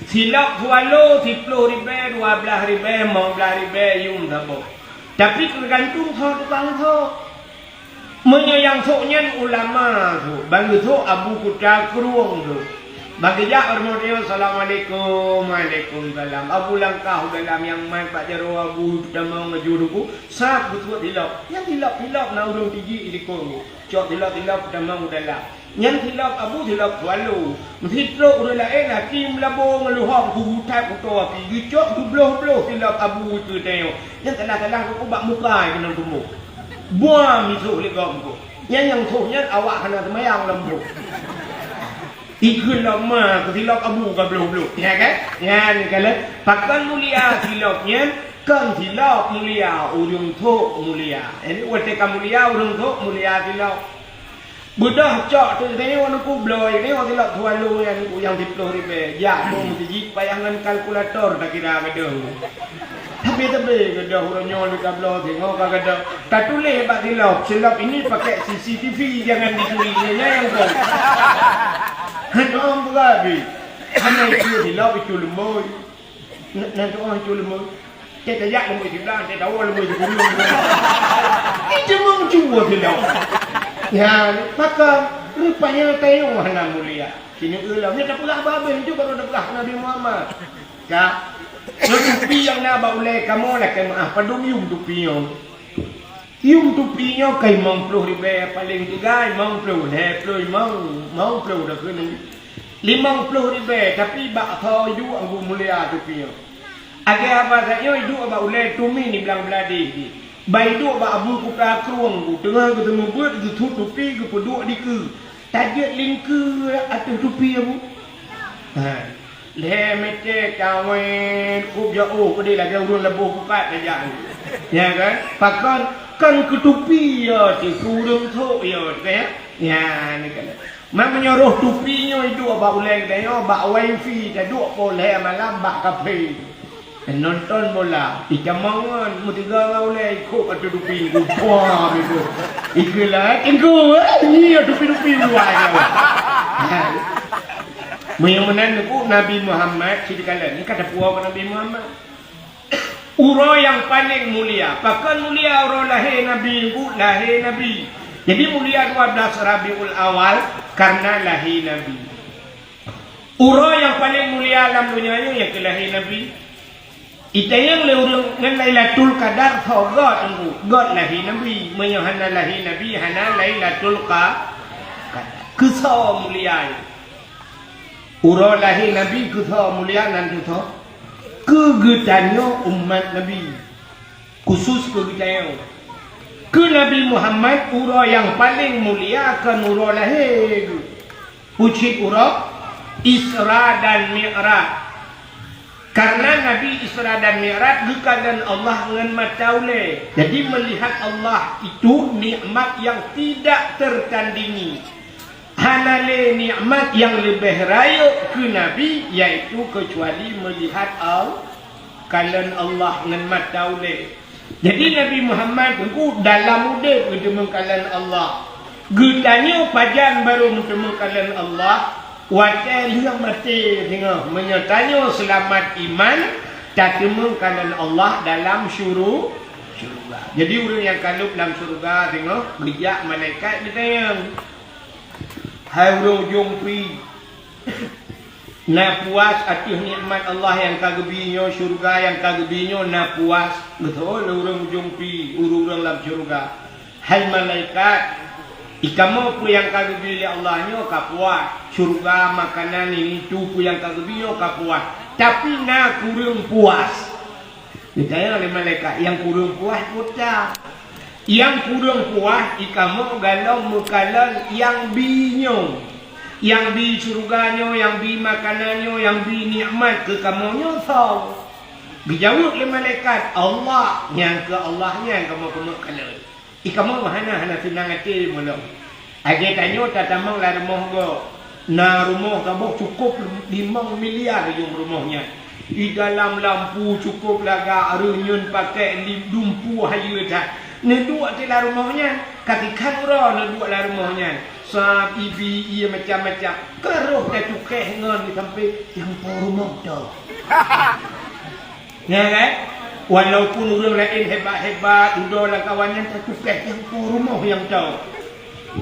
Silop swallow siplôh ribèe, dua blaih ribèe, limong blaih ribèe, yuem saboh. Tapi teugantung soe tukang sop. Meunyoe nyang sop nyan ulama sop, ban geusop Abu Kuta Krueng sop. Ban geujak ureueng nyoe, "Assalamualaikum." "Waalaikumsalam." Abu langkah u dalam, nyang mat bak jaroe Abu peutamong laju teungku, sab geusuet silop. Nyang silop-silop na ureueng tijik di likot. Cok silop-silop peutamong u dalam. Nyan silop Abu silop swallow. Meusitrok ureueng laén até meulabô ngon leuhom kubu that kuto api. Geucok geubloh-bloh silop Abu keu tayong. Nyan salah-salah teungku bak muka keunan tumbôk. Buam misôh lé gob teungku. Nyan nyang sôh nyan awak hana seumayang lom boh. Ikheun lom ma keu silop Abu ka bloh-bloh. Ya kan? Nyan kalon pakon mulia silop nyan, kon silop mulia, ureueng sop mulia. Jadi watèe ka mulia ureueng sop, mulia silop. Beudôh cok teuk teuneuk nyoe kubloe, nyoe silop swallow nyan nyang siplôh ribèe. Jak bak meuseujid payah ngon kalkulator takira gadôh. Tapi teubiet gadôh uroe nyoe lé ka bloe singoh ka gadôh. Tatuléh bak silop, "Silop ini pakai C C T V, jangan dicuri." Nyan nyang kon. Hana peugah bi. Hana itu silop, itu leumbôi. Nan, nan tu'oh cue leumbôi. Cit tajak leumbôi siblah, cit tawoe leumbôi sikureueng. Ih, ceumeung cue silop. Nyan, maka rupanya tayong hana mulia. Keuneuk lom, nyoe tapeugah babeh, nyoe baru tapeugah Nabi Muhammad. Ka. Nyoe tupi nyang na bak ulèe kamoe lakèe meu'ah, padum yuem tupi nyoe. Yuem tupi nyoe ka limong ploh ribèe, paleng teuga limong ploh, lhèe ploh, limong, limong ploh dah keuneuk. Limong ploh ribèe, tapi bak tho iduek Abu mulia tupi nyoe. Lagèe haba that nyoe iduek bak ulèe tumi niblang bladeh jih. Bak iduek bak Abu Kuta Krueng, teungoh geuteumeubeuet, geusut tupi, geupeuduek dikeue. Tajeuet lingkeue ateueh tupi Abu. Ha. Lhèe mètè cawét, kôb jiôh peudeh lagèe ureueng leuboh pukat tajak. Ya kan? Pakon? Kan keu tupi ya, keu ureueng thok ya, ya. Ya, ni kan. Meunyoe roh tupi nyoe iduek bak ulèe geutanyoe, bak wifi taduek poh lhèe malam bak kafe. Nonton bola, itamong ngon meuteugah ngon ulèe ikôt ateueh tupi, geupuam itu. Ikheun lah, "Teungku, eh, nyoe tupi-tupi luwa nyoe." Meunyoe meunan teungku, Nabi Muhammad sitakalon, nyoe ka tapuwoe keu Nabi Muhammad. Uroe nyang paleng mulia, pakon mulia uroe lahé Nabi, teungku, lahé Nabi. Jadi mulia dua belas Rabiul Awal karena lahé Nabi. Uroe nyang paleng mulia lam donya nyoe nyang keu lahé Nabi. Itanyong lé ureueng ngon Lailatul Qadar, soe göt teungku? Göt lahé Nabi. Meunyoe hana lahé Nabi, hana Lailatul Qa-, Qadar. Keusoe mulia nyan? Uroe lahé Nabi keusoe mulia nan tutoe? Keu geutanyoe umat Nabi. Khusus keu geutanyoe. Keu Nabi Muhammad, uroe nyang paleng mulia kon uroe lahé geuh. Peue cit uroe Isra dan Mi'raj. Karena Nabi Isra dan Mi'raj geukalon Allah ngon mata ulèe. Jadi melihat Allah itu nikmat yang tidak tertandingi. Hana lé nikmat nyang leubeh rayeuk keu Nabi, yaitu keucuali meulihat Al-, kalon Allah ngon mata ulèe. Jadi Nabi Muhammad teungku dalam udép geuteumeung kalon Allah. Geutanyoe pajan barô meuteumeung kalon Allah? Watèe lheueh maté singoh. Meunyoe tanyoe seulamat iman, tateumeung kalon Allah dalam syuru-, syuruga. Jadi ureueng nyang kalon lam syuruga singoh, geujak malaikat geutanyong. Hai ureueng ujong pi, na puas ateueh nikmat Allah nyang ka geubi nyoe, syuruga nyang ka geubi nyoe, na puas? Geutanyong lé ureueng ujong pi, ureueng-ureueng lam syuruga. Hai malaikat, i kamoe peue nyang ka geubi lé Allah nyoe ka puas, syuruga, makanan, ini itu peue nyang ka geubi nyoe ka puas, tapi na kureueng puas. Geutanyong lé malaikat, nyang kureueng puas peue? Nyang kureueng puas i kamoe gohlom meukalon nyang bi nyoe, nyang bi syuruga nyoe, nyang bi makanan nyoe, nyang bi nikmat keu kamoe nyoe soe? Geujaweueb lé malaikat, Allah. Nyang keu Allah nyan kamoe keumeuk kalon. I kamoe hana, hana seunang até meulom. Lagèe tanyoe tatamong lam rumoh gob. Na rumoh saboh cukôp limong miliar yuem rumoh nyan. Di dalam lampu cukôp lagak, reunyeun pakèk, lim dumpeue hayeue that. Neuduek di lam rumoh nyan, ka tikhan uroe neuduek lam rumoh nyan. Sab, ibi, ié macam-macam. Ka roh tacukéh ngon di sampé nyang po rumoh toh. Nyan kan? Walaupun ureueng laén hebat-hebat, dudoe lam kawan nyan, tacukéh nyang po rumoh nyang toh.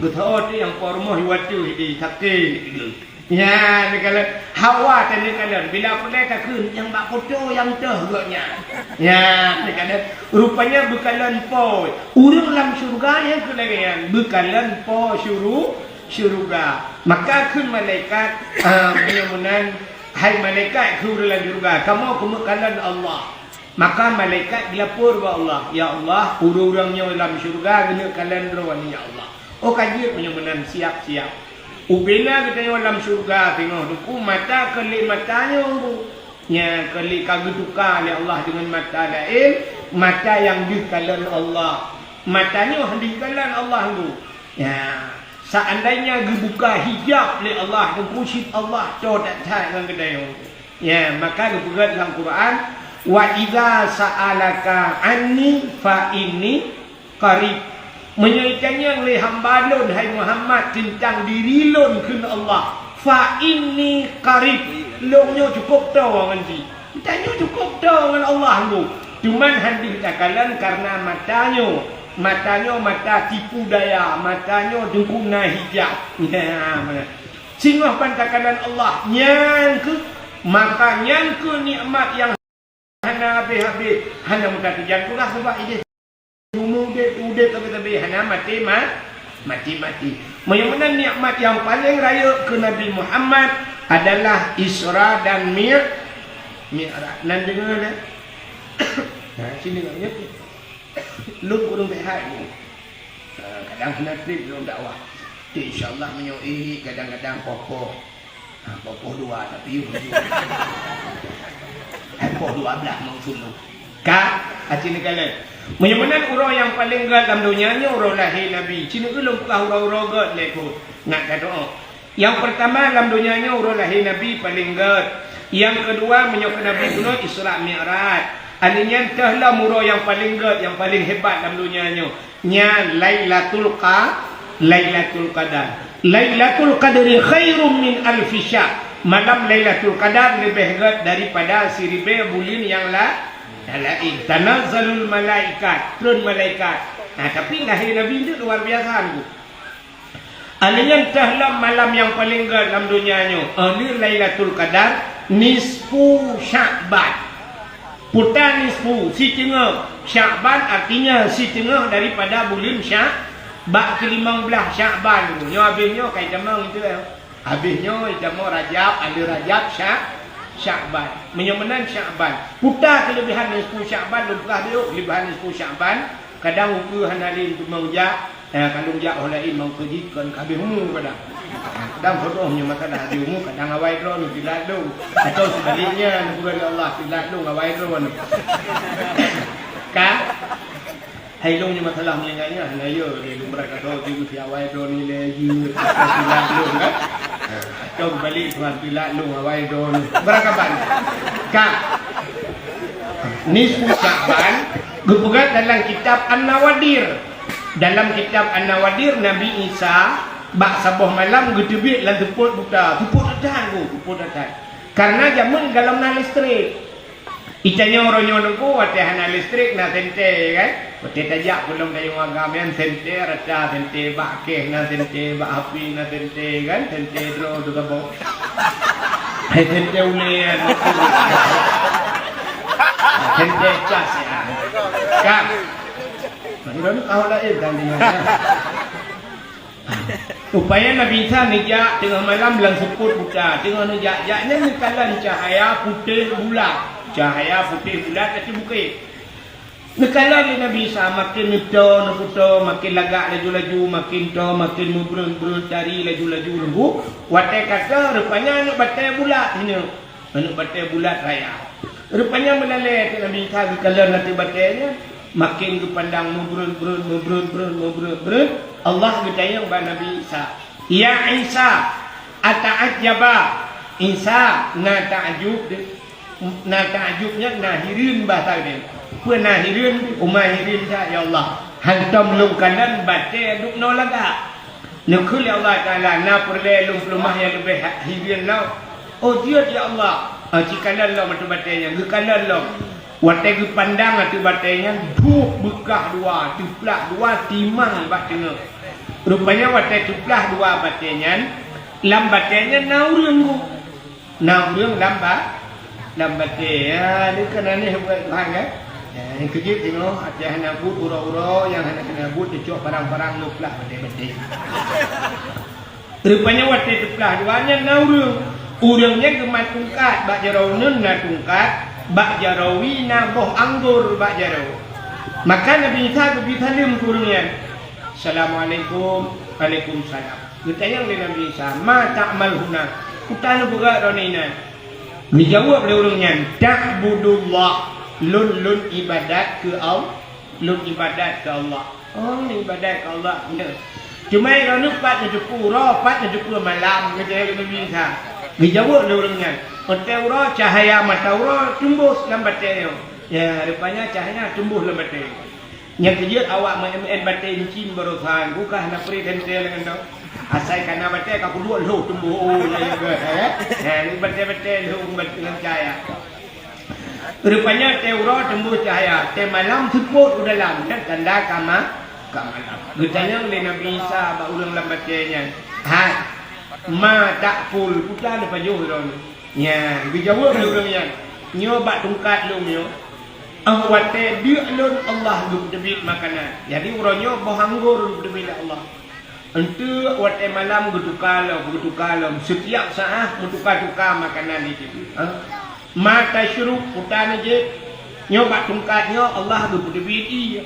Geuteuôt nyang po rumoh iwateuh di sakét. Nyan, neukalon hawa teuh neukalon. Bila peureulèe takheun nyang bak poto nyang toh gobnyan. Nyan, neukalon. Rupanya beukalon po. Ureueng lam syuruga nyang keu lagèe nyan beukalon po syuru-, syuruga. Maka kheun malaikat, ah, meunyoe meunan, "Hai malaikat kheun ureueng lam syuruga, kamoe keumeuk kalon Allah." Maka malaikat geulapor bak Allah, "Ya Allah, ureueng-ureueng nyoe lam syeuruga geuneuk kalon droeneuh, ya Allah." Oh, ka jeuet meunyoe meunan, siap-siap. Ubena geutanyoe lam syeuruga teungoh teungku, mata kon lé mata nyoe, Bu. Nyan kon lé ka geutuka lé Allah deungon mata laén, mata nyang deuh kalon Allah. Mata nyoe deuh kalon Allah, Bu. Ya, seandainya geubuka hijab lé Allah, teungku, cit Allah toe that-that ngon geutanyoe. Ya, maka geupeugah lam Quran, "Wa idza sa'alaka anni fa inni qarib." Meunyoe itanyong lé hamba lôn, hai Muhammad, teuntang diri lôn, kheun Allah, "Fa inni qarib." Lôn nyoe cukôp toe ngon jih. Tanyoe cukôp toe ngon Allah, Bu. Cuman han deuh takalon karena mata nyoe. Mata nyoe mata tipu daya, mata nyoe teungku na hijab. Ya, meunan. Singoh ban takalon Allah, nyan keuh, maka nyan keuh nikmat nyang hana habéh-habéh, hana meutateujan peugah, sabab idéh rumoh udép, udép sabe-sabe, hana maté ma-, maté-maté. Meunyoe meunan nikmat nyang paleng rayeuk keu Nabi Muhammad adalah Isra dan Mi-, Mi'raj. Nan deungoe na? Nah, sini deungoe, ya. Lôn kureueng sehat ni. Ha, kadang hana trép lôn dakwah. Tapi insya Allah meunyoe éh kadang-kadang poh-poh. Poh dua tapi poh dua belas maksud tu. Ka, aci neukalon. Meunyoe meunan uroe nyang paleng gét lam donya nyoe uroe lahé Nabi. Ci neulheueh peugah uroe-uroe gét lé keu nak ka doa. Nyang peurtama lam donya nyoe uroe lahé Nabi paleng gét. Nyang keudua meunyoe keu Nabi bunoe Isra Mi'raj. Alèh nyan teuh lom uroe nyang paleng gét, nyang paleng hebat lam donya nyoe. Nyan Lailatul Qa-, Lailatul Qadar. Lailatul Qadri khairum min alfi syahr. Malam Lailatul Qadar leubeh gét daripada siribèe buleuen nyang la-, nyang laén. Tanazzalul malaikat, treun malaikat. Nah, tapi lahé Nabi nyoe luar biasa nyoe. Alèh nyan teuh lom malam nyang paleng gét lam donya nyoe, eh, Lailatul Qadar, nisfu Sya'ban. Puta nisfu, siteungoh. Sya'ban artinya siteungoh daripada buleuen Sya-, bak keulimong blaih Sya'ban. Nyoe abéh nyoe ka itamong itu, eh. Abéh nyoe itamong Rajab, ada Rajab, Sya-, Sya'ban. Meunyoe meunan Sya'ban. Puta keuleubehan nisfu Sya'ban, lôn peugah dulu keuleubehan nisfu Sya'ban. Kadang ukeue hana lé teumong jak, eh, ka lôn jak óh laén mangkeu jih kon ka habéh umu kadang. Kadang bodoh nyoe masalah habéh umu, kadang awai droeneuh teulat lôn. Atau sebaliknya, neupeugah lé Allah teulat lôn awai droeneuh. Ka? Hai lôn nyoe masalah meuninggai nyan, hana yo lé lôn beurangkat droe jeuet si awai droeneuh lé jeuet teulat lôn kan? Atau balik Tuhan teulat lôn awai droeneuh. Beurangkat ban. Ka? Nisfu Sya'ban geupeugah dalam kitab An-Nawadir. Dalam kitab An-Nawadir, Nabi Isa bak saboh malam geuteubiet lam seupôt buta. Seupôt that, Bu, seupôt that. Karena jameun galom na listrik. Itanyoe uroe nyoe Teungku, watèe hana listrik na sente, kan? Watèe tajak pulang dayung agam nyan sente rata, sente bak kèh na sente, bak api na sente, kan? Sente droe teuh saboh. Hai sente ulèe nyan. Sente cas nyan. Kan? Droeneuh ka laén kan dengan nyan. Rupanya Nabi Isa neujak teungoh malam lam seupôt buta. Teungoh neujak-jak nyan neukalon cahaya putéh bulat. Cahaya putéh bulat ateueh bukét. Neukalon lé Nabi Isa, maken neuto, neukuto, maken lagak laju-laju, maken to, maken meubreuet-breuet tari laju-laju leumbut. Watèe ka toh, rupanya aneuk batèe bulat nyoe. Aneuk batèe bulat raya. Rupanya meulalèe teuk Nabi Isa geukalon ateueh batèe nyan, maken geupandang meubreuet-breuet, meubreuet-breuet, meubreuet-breuet. Allah geutanyong bak Nabi Isa, "Ya Isa, ata'ajjaba?" Isa na takjub, na takjub nyan na hireuen bahasa nyan. Peue na hireuen? Uma hireuen that, ya Allah. Hantom lôn kalon batèe duek noe lagak. Neukheun lé Allah Taala, na peureulèe lôn peuleumah nyang leubeh ha-, hireuen lom. Oh, jeuet, ya Allah. Ah, ci kalon lom ateueh batèe nyan, geukalon lom. Watèe geupandang ateueh batèe nyan, duek beukah dua, teuplah dua, timang bak teungoh. Rupanya watèe teuplah dua batèe nyan, lam batèe nyan na ureueng, Bu. Na ureueng lam ba-, lam batèe. Ya, ni kan aneh buet Tuhan, kan? Ya, nyang keujeuet tengok, watèe hana buet uroe-uroe, nyang hana keuneuk buet teucok parang-parang neuplah batèe-batèe. Rupanya watèe teuplah dua nyan na ureueng. Ureueng nyan geumat tungkat, bak jaroe uneun na tungkat, bak jaroe wie na boh anggor bak jaroe. Maka Nabi Isa geubri saleuem keu ureueng nyan. "Assalamualaikum." "Waalaikumsalam." Geutanyong lé Nabi Isa, "Ma ta'mal huna?" Peue taneuk peugah droeneuh inan? Geujaweueb lé ureueng nyan, "Ta'budullah." Lôn, lôn ibadat keu Al-, lôn ibadat keu Allah. Oh, ibadat keu Allah. Beuna. Cuma droeneuh pat neuteupeue uroe, pat neuteupeue malam, geutanyong lé Nabi Isa. Geujaweueb lé ureueng nyan, "Watèe uroe cahya mata uroe teumbôh lam batèe nyoe." Ya, rupanya cahya teumbôh lam batèe. Nyang keujeuet awak meu-M N batèe incin baroesa, ku ka hana pri teuntèe lagèe nyoe. Asai ka na batèe ka peuduek lhôh teumbôh, oh, ya, ya, ya, eh? Eh, ni batèe-batèe lhôh ngon cahya. Rupanya teuh uroe teumbôh cahya, teuh malam seupôt u dalam, nyan tanda ka ma-, ka malam. Geutanyong lé Nabi Isa bak ureueng lam batèe nyan, "Hai, ma ta'kul, peue taneuk pajoh droeneuh?" Nyan, geujaweueb lé ureueng nyan, "Nyoe bak tungkat lôn nyoe, 'oh watèe deuk lôn Allah geupeuteubiet makanan." Jadi uroe nyoe boh anggor geupeuteubiet lé Allah. Enteuk watèe malam geutuka lom, geutuka lom. Setiap saat meutuka-tuka makanan itu. Ha? "Ma tasyrub?" Peue taneuk jieb? Nyoe bak tungkat nyoe Allah geupeuteubiet ié.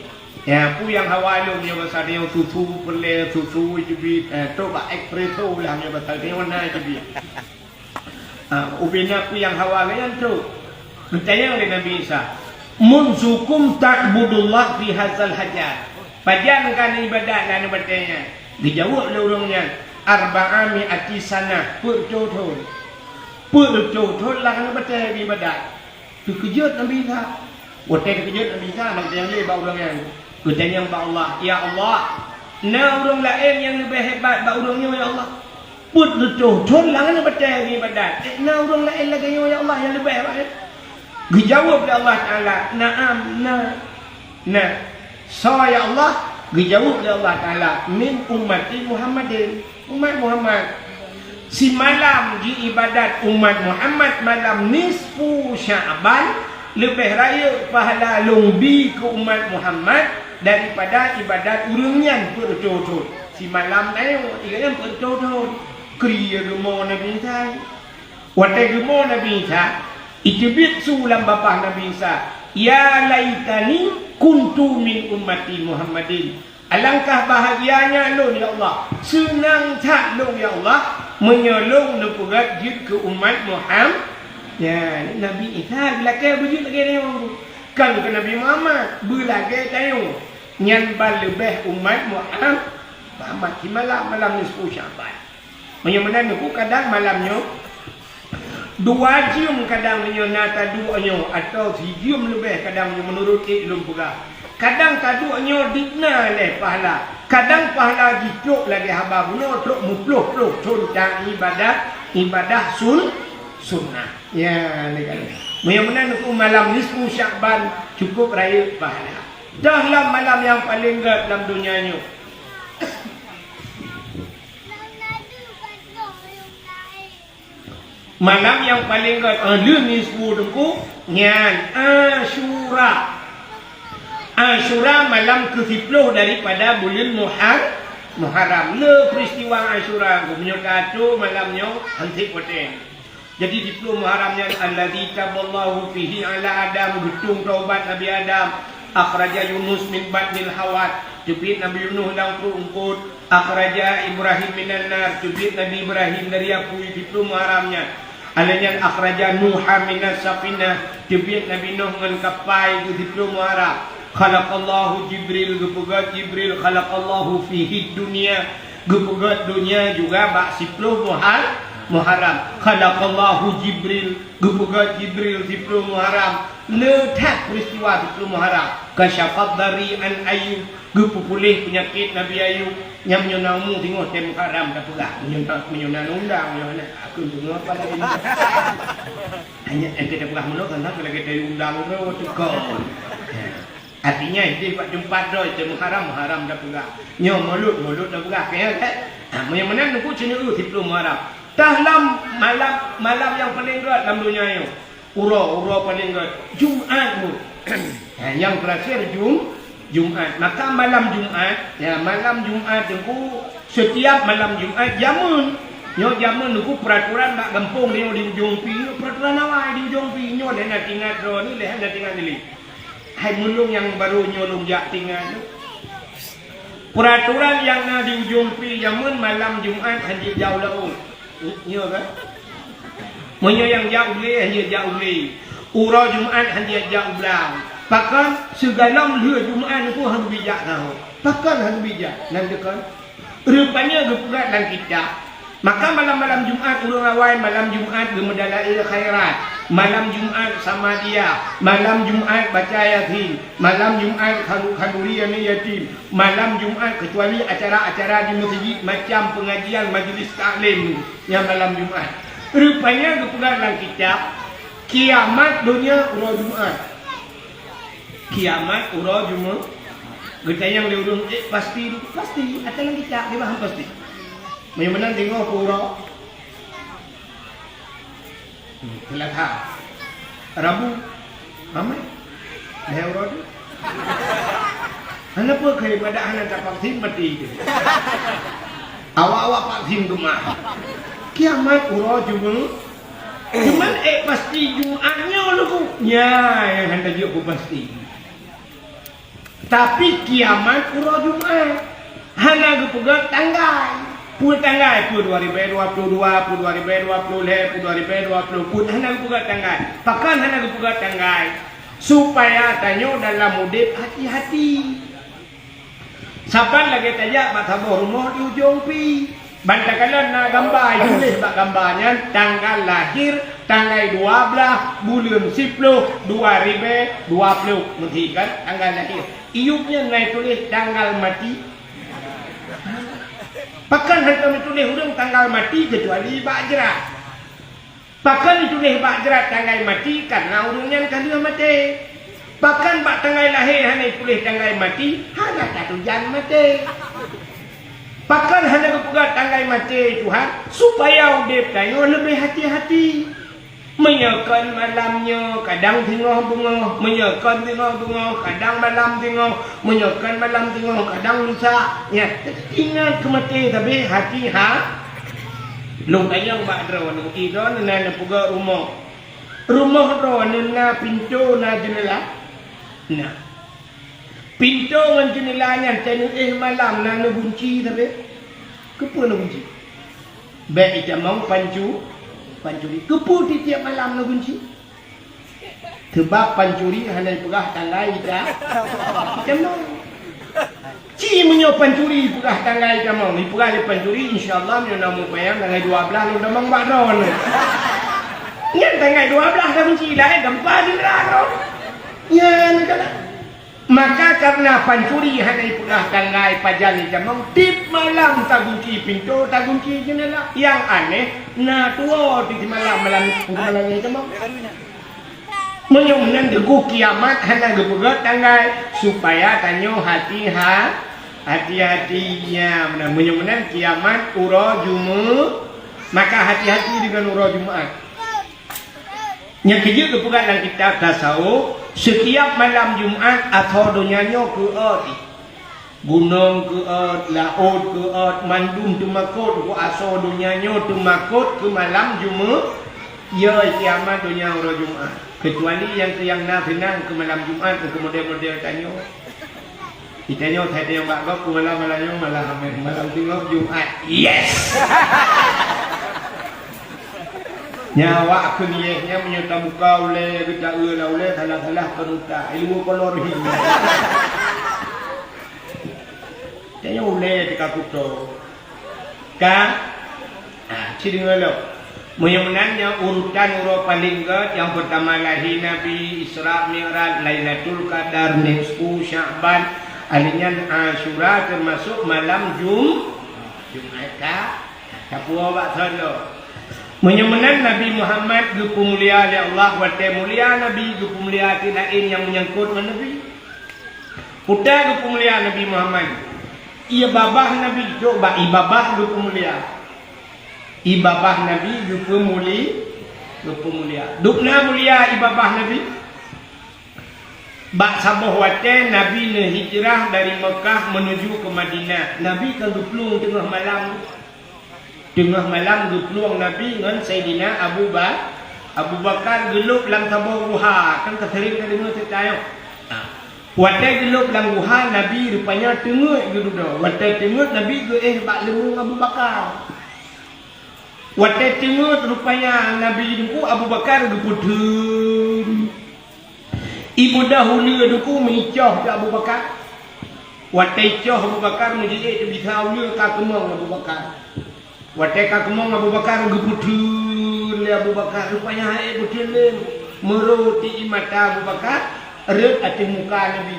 Ya, peue nyang hawa lôn nyoe basa nyoe susu peureulèe, susu teubiet. Eh, trok bak espresso lah nyoe basa nyoe na teubiet. Ha, ubena peue nyang hawa geuh nyan trok. Geutanyong lé Nabi Isa, "Munzukum ta'budullah fi hadzal hajar?" Pajan ka ibadat lam batée nyan? Geujaweueb lé ureuëng nyan, "Arba'a mi'ati sanah, peuet reutôh thon." Peuet reutôh thon lam batée ibadat. Teukeujot Nabi Isa. Watée teukeujot Nabi Isa, geutanyong lé bak ureuëng nyan. Geutanyong bak Allah, "Ya Allah, na ureuëng laén nyang leubeh hebat bak ureuëng nyoe, ya Allah?" Peuet reutôh thon lam batée ibadat, "Eh, na ureuëng laén lagée nyoe, ya Allah, nyang leubeh hebat?" Geujaweueb lé Allah Taala, "Na'am, na." "Na soe, ya Allah?" Geujaweueb lé Allah Taala, "Min ummati Muhammadin." Umat Muhammad. Simalam jiibadat umat Muhammad malam nisfu Sya'ban, leubeh rayeuk pahala lôn bi keu umat Muhammad daripada ibadat ureuëng nyan peuet reutôh thon. Simalam tanyoe, ingat nyan peuet reutôh thon. Keu ri geumo Nabi Isa. Watée geumo Nabi Isa, iteubiet su lam babah Nabi Isa, "Ya laitani kuntu min ummati Muhammadin." Alangkah bahgianya lôn, ya Allah! Seunang that lôn, ya Allah, meunyoe lôn neupeugét jeuet keu umat Muham-, nyan, Nabi Isa geulakée beujeuet lagée nyoe. Kon keu Nabi Muhammad, beulagée tanyoe. Nyan ban leubeh umat Muham-, Muhammad simalam, malam nisfu Sya'ban. Meunyoe meunan Teungku, kadang malam nyoe, dua jeuem kadang meunyoe na taduek nyoe, atawa sijeuem leubeh kadang meunyoe meunurot ék lôn peugah. Kadang taduek nyoe dina lé pahala. Kadang pahala jih trok lagée haba bunoe, trok meuploh-ploh thon ta ibadat, ibadah sun-, sunnah. Ya, ni kan. Meunyoe meunan Teungku, malam nisfu Sya'ban cukup rayeuk pahala. Dah lam malam nyang paleng gét lam donya nyoe. Malam nyang paleng gét, ah, lheueh nisfu Teungku, nyan Asyura. Asyura malam keu siploh daripada buleuen Muhar-, Muharram. Le peristiwa Asyura, meunyoe tato malam nyoe, hansék watée. Jadi, siploh Muharram nyan, "Allazi taballahu fihi ala Adam", geutueng taubat Nabi Adam, "akhraja Yunus min batnil hawat", teubiet Nabi Yunus lam pruet eungkot, "akhraja Ibrahim minan nar", teubiet Nabi Ibrahim dari apui, siploh Muharram nyan. Alai nyan, "akhraja Nuha minas safinah", teubiet Nabi Nuh ngon kapai, geusiploh Muharram. "Khalaqallahu Jibril", geupeugét Jibril, "khalaqallahu fihid dunya", geupeugét donya juga bak siploh Muhar-, Muharram. "Khalaqallahu Jibril", geupeugét Jibril siploh Muharram. Le that peristiwa siploh Muharram. "Kasyafad darri an Ayyub", geupeupuléh peunyakét Nabi Ayub. Nyan meunyoe na umu singoh tém Muharram tapeugah. Meunyoe na, meunyoe na undang, meunyoe na, aku deungoe apa lagi. Hanya ente tapeugah meunoe, kan, lagée tayue undang droe teuka. Artinya, idéh bak teumpat droe, tém Muharram, Muharram tapeugah. Nyoe Maulud, Maulud tapeugah. Keu nyan, kan? Ha, meunyoe meunan Teungku, ceuneuk siploh Muharram. Tah lam malam, malam nyang paleng gét lam donya nyoe. Uroe, uroe paleng gét. Jumat, Bu. Ha, nyang teurakhir Jum-, Jumat. Maka malam Jumat, ya, malam Jumat Teungku, setiap malam Jumat jameun. Nyoe jameun Teungku, peraturan bak gampông nyoe di Ujong Pi, nyoe peraturan awai di Ujong Pi. Nyoe lé na tingat droeneuh, lé na tingat lé. Hai meulôn nyang barô nyoe lôn jak tingat. Peraturan nyang na di Ujong Pi jameun, malam Jumat hanjeuet jak u laôt. Nyoe kan? Meunyoe nyang jak u glé, hanjeuet jak u glé. Uroe Jumat hanjeuet jak u blang. Pakon, sigohlom lheueh Jumat Teungku hana bijak saho. Pakon hana bijak? Nan deukon. Rupanya geupeugah lam kitab, maka malam-malam Jumat ureuëng awai malam Jumat geumeudalail khairat, malam Jumat samadiyah, malam Jumat baca Yasin, malam Jumat khadu-, khanduri aneuk yatim, malam Jumat, kecuali acara-acara di meuseujid macam pengajian majlis taklim nyang malam Jumat. Rupanya geupeugah lam kitab, kiamat donya uroe Jumat. Kiamat uroe Jumat. Geutanyong lé ureuëng, "Eh, pasti?" "Pasti, ata lam kitab, di bahan pasti." Meunyoe meunan singoh keu uroe Seulasa, Rabu, ramai. Lhée uroe tu. Hana peue keu ibadah hana tapaksin mati tu. Awak-awak paksin keumah. Kiamat uroe Jumat. Cuman, eh, pasti Jumat nyoe Teungku. Nya nyang hana jeuet peupasti. Tapi kiamat uroe Jumat. Hana geupeugah tanggai. Peue tanggai, peue dua ribèe dua ploh dua, peue dua ribèe dua ploh lhèe, peue dua ribèe dua ploh, peue hana geupeugah tanggai. Pakon hana geupeugah tanggai? Supaya tanyoe dalam udép hati-hati. Saban lagèe tajak bak saboh rumoh di ujong pi. Ban takalon na gamba, ituléh bak gamba nyan tanggal lahé, tanggai dua blaih buleuen siploh dua ribèe dua ploh, meuti kan tanggal lahé. Iyup nyan na ituléh tanggal maté. Pakon hana ituléh ureueng tanggal maté keucuali bak jrat. Pakon ituléh bak jrat tanggai maté, kareuna ureueng nyan ka lheueh maté. Pakon bak tanggai lahé hana ituléh tanggai maté, hana tatujan maté. Pakon hana geupeugah tanggai maté Tuhan, supaya udép tanyoe leubeh hati-hati. Meunyoe kon malam nyoe, kadang singoh beungoh, meunyoe kon singoh beungoh, kadang malam singoh, meunyoe kon malam singoh, kadang lusa. Nyan, ingat keu maté sabe hati ha. Lôn tanyong bak droeneuh, i droeneuh na neupeugöt rumoh. Rumoh droeneuh na pintoe, na jeunela? Na. Pintoe ngon jeunela nyan teuh neuéh malam na neugunci sabe? Keupeue neugunci? Bèk itamong pancu-, pancuri. Keupeue tiep-tiep malam neugunci? Seubab pancuri hana ipeugah tanggai ita-, itamong. Ci meunyoe pancuri ipeugah tanggai itamong, ipeugah lé pancuri, insya Allah meunyoe na mupayang tanggai dua blaih lôn tamong bak droeneuh. Nyan tanggai dua blaih tagunci, laén gampang jeunela droe. Nyan kana. Maka kareuna pancuri hana ipeugah tanggai pajan itamong, tiep malam tagunci pintoe, tagunci jeunela. Nyang aneh, na tuwoe di malam, malam, malam itamong. Meunyoe meunan geugeuh kiamat hana geupeugöt tanggai, supaya tanyoe hati-ha-, hati-hati. Nyan meunan, meunyoe meunan kiamat uroe Jume-, maka hati-hati deungon uroe Jumat. Nyang keujeuet geupeugah lam kitab tasawuf, setiap malam Jumat asoe donya nyoe keuôt. Gunong keuôt, laôt keuôt, mandum teumakot, asoe donya nyoe teumakot keu malam Jume-, ya, kiamat donya uroe Jumat. Keucuali nyang, nyang na seunang keu malam Jumat, keu model-model tanyoe. Geutanyoe sabe nyang bak gob keu malam, malam nyoe malam, malam singoh Jumat. Yes! Nyan awak kheun yes, nyan meunyoe tabuka ulèe, geuta-eu lam ulèe, salah-salah kheun utak. Ilmu kolor hi. Tanyoe ulèe teuka kuto. Ka? Ah, ci deungoe lom. Meunyoe meunan nyoe urutan uroe paleng gèt, nyang peurtama lahé Nabi, Isra Mi'raj, Lailatul Qadar, nisfu Sya'ban, alèh nyan Asyura, teumasok malam Jum-, Jumat ka, ka puwoe bak soe lom. Meunyoe meunan Nabi Muhammad geupeumulia lé Allah, watèe mulia Nabi geupeumulia ateueh laén nyang meunyangkot ngon Nabi. Peue geupeumulia Nabi Muhammad? Ié babah Nabi, cok bak ié babah geupeumulia. Ié babah Nabi geupeumuli-, geupeumulia. Dubna mulia ié babah Nabi. Bak saboh watèe Nabi neuhijrah dari Meukah meunuju keu Madinah, Nabi ka geuplueng teungoh malam. Teungoh malam geuplueng Nabi ngon Saidina Abu Ba-, Abu Bakar geulôb lam saboh guha, kan ka seuring tadeungoe ceurita nyoe. Ha. Watèe geulôb lam guha, Nabi rupanya teungeut geududoe. Watèe teungeut, Nabi geuéh bak leumeueng Abu Bakar. Watèe teungeut rupanya Nabi Teungku, Abu Bakar geupeutheun. Ibeudôh uleue Teungku meuicoh keu Abu Bakar. Watèe icoh Abu Bakar meujiék teubisa uleue ka keumong Abu Bakar. Watèe ka keumong Abu Bakar geupeutheun lé Abu Bakar, rupanya han ék peutheun lé, meurot di mata Abu Bakar, rhot ateueh muka Nabi.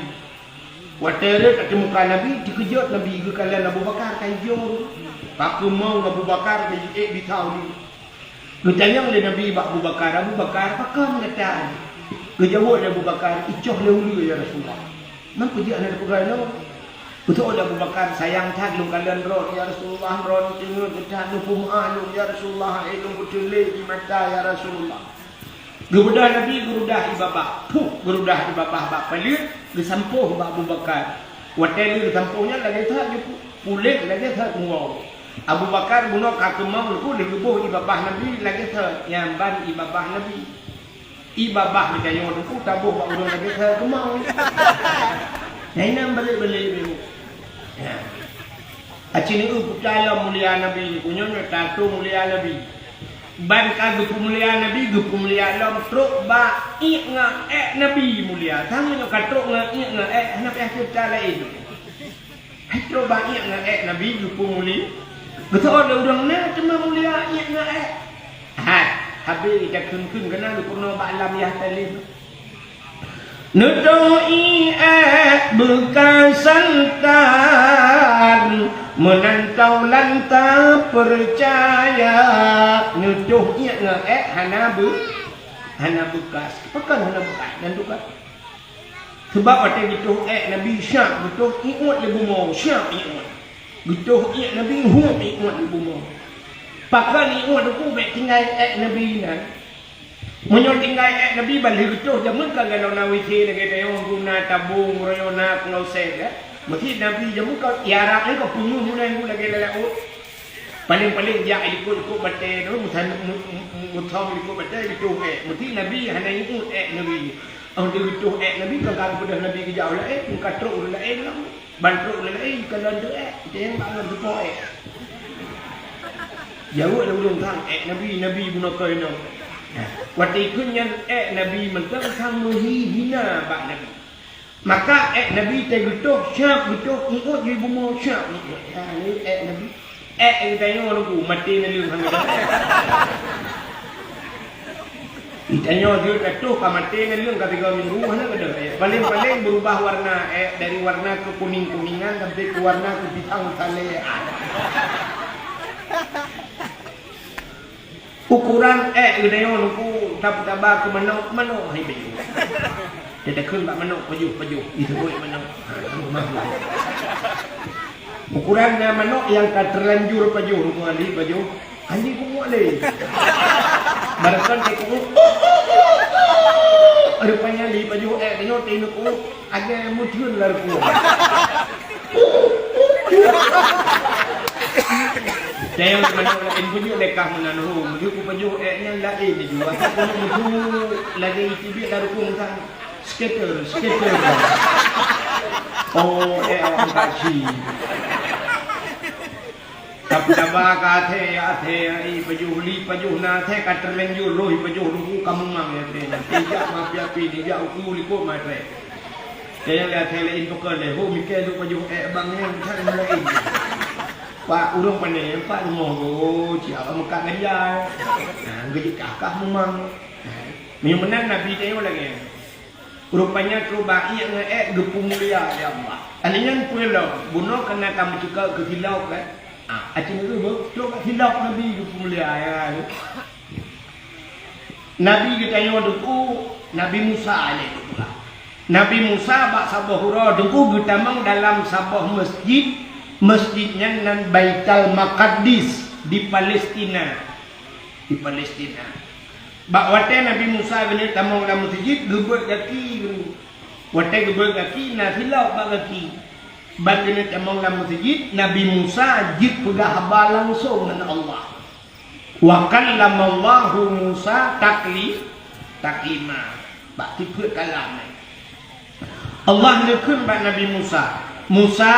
Watèe rhot ateueh muka Nabi, teukeujot Nabi geukalon Abu Bakar ka ijo. Ka keumong Abu Bakar ka jiék bisa uleue. Geutanyong lé Nabi bak Abu Bakar, "Abu Bakar, pakon gata?" Geujaweueb lé Abu Bakar, "Icoh lé uleue, ya Rasulullah." "Man peue jeuet hana tapeugah lom?" Geutanyong lé Abu Bakar, "Sayang that lôn kalon droe, ya Rasulullah, droe teungeut that lôn peumeu'ah lôn, ya Rasulullah, han ék lôn peutheun lé di mata, ya Rasulullah." Geubeudôh Nabi geurudah ié babah. Puh, geurudah ié babah bak paleuet, geusampôh bak Abu Bakar. Watèe lheueh geusampôh nyan lagèe that geupeu-, puléh lagèe that muwoe. Abu Bakar bunoe ka keumong leuku lheueh geuboh ié babah Nabi lagèe that, nyan ban ié babah Nabi. Ié babah geutanyoe teungku taboh bak ureueng lagèe that keumong. Nyan inan balek-balek lé. Ya. Aci neu peucaya mulia Nabi, meunyoe nyoe tato mulia Nabi. Ban ka geupeumulia Nabi, geupeumulia lom trok bak iek ngon ék Nabi mulia. Tanyoe nyoe ka trok ngon iek ngon ék, hana payah cerita laén. Hai trok bak iek ngon ék Nabi geupeumulia. Geusoe lé ureuëng na teuma mulia iek ngon ék. Hai, habéh takheun-kheun keunan geupeureunoe bak lam yah talem. Neutoh iek beuka santan, meunan taulan tapeucaya. Neutoh iek ngon ék hana beu-, hana beukas. Pakon hana beukas? Dan duka. Sabab watée geutoh ék Nabi siap geutoh iek lé bumoe, siap iek. Geutoh iek Nabi huep iek lé bumoe. Pakon iek teungku bék tinggai ék Nabi nan. Meunyoe tinggai ék Nabi ban lheueh geutoh jameun ka galon na WC lagée tanyoe guna tabong meurayona kloset ya. Meusi Nabi jameun ka iarap nyan ka peungeuh guna lagée lalak ôt. Paléng-paléng jak likot-likot batée tu, musan-, mu-, mu-, mu-, muthom likot batée geutoh ék. Meusi Nabi hana iek ék Nabi. Oh, geutoh ék Nabi ka geupeugah Nabi geujak u laén, ka trok u laén lom. Ban trok u laén ka lôn deuek, teueng bangon teupoh ék. Jaweueb lé ureuëng sang ék Nabi, Nabi bunoe keu inong. Watée kheun nyan ék Nabi mantong sang meuhi hina bak Nabi. Maka ék Nabi teuh geutoh, siap geutoh, iek jih bumoe siap iek. Ha, ni ék Nabi. Ék geutanyoe nunggu maté naleueng hana gadôh. Geutanyoe jeuet ka toh ka maté naleueng ka tiga minggu hana gadôh. Paléng-paléng berubah warna ék dari warna kekuning-kuningan sampai ke warna kepisang salehan. Ukuran ék geutanyoe nunggu tab-, taba keu manok, manok hai beu. Teutakheun bak manok pajoh-pajoh, disebut manok. Ha, manok. Ukuran na manok nyang ka terlanjur pajoh, rupa li pajoh, anjing kungok lé. Barakan teh kungok, rupanya li pajoh ék tanyoe teh kungok, ada muncul lar kungok. Tanyoe manok laén pajoh lekah meunan ho, meunyoe pajoh ék nyan laén jua, asai kungok muncul lagée itu biet lar kungok sang. Skater, skater. Oh, eh, awak meukaji. Tapi taba ka athée, ya athée, ya, eh, pajoh li, pajoh na athée ka terlanjur loh, pajoh ruku ka mumang ya athée. Tijak mapi-api, tijak uku likot matrek. Kaya lé athée laén peukan lé, ho mikée lé pajoh ék bang nyan kan laén. Pak ureuëng pandai, pak rumoh go, siapa meukat ganja. Nah, geujeut kah mumang. Nah, meunan Nabi tanyoe lagée. Rupanya trok bak iek ngon ék geupeumulia lé Allah. Aneuëk nyan peue lom, bunoe keunan ka meucukôp keu silop kan? Ah, aci neu beuh, trok bak silop Nabi geupeumulia ya. Nabi geutanyoe teungku, Nabi Musa alaihissalam. Nabi Musa bak saboh uroe teungku geutamong dalam saboh masjid, masjid nyan nan Baitul Maqdis di Palestina. Di Palestina. Bak watée Nabi Musa geuneuk tamong lam meuseujid, geubeuet gaki geuneuk. Watée geubeuet gaki, na silop bak gaki. Ban geuneuk tamong lam meuseujid, Nabi Musa jeuet peugah haba langsong ngon Allah. Wa kallamallahu Musa takli-, taklima. Bak tipeuet kalam nyan. Allah neukheun bak Nabi Musa, "Musa,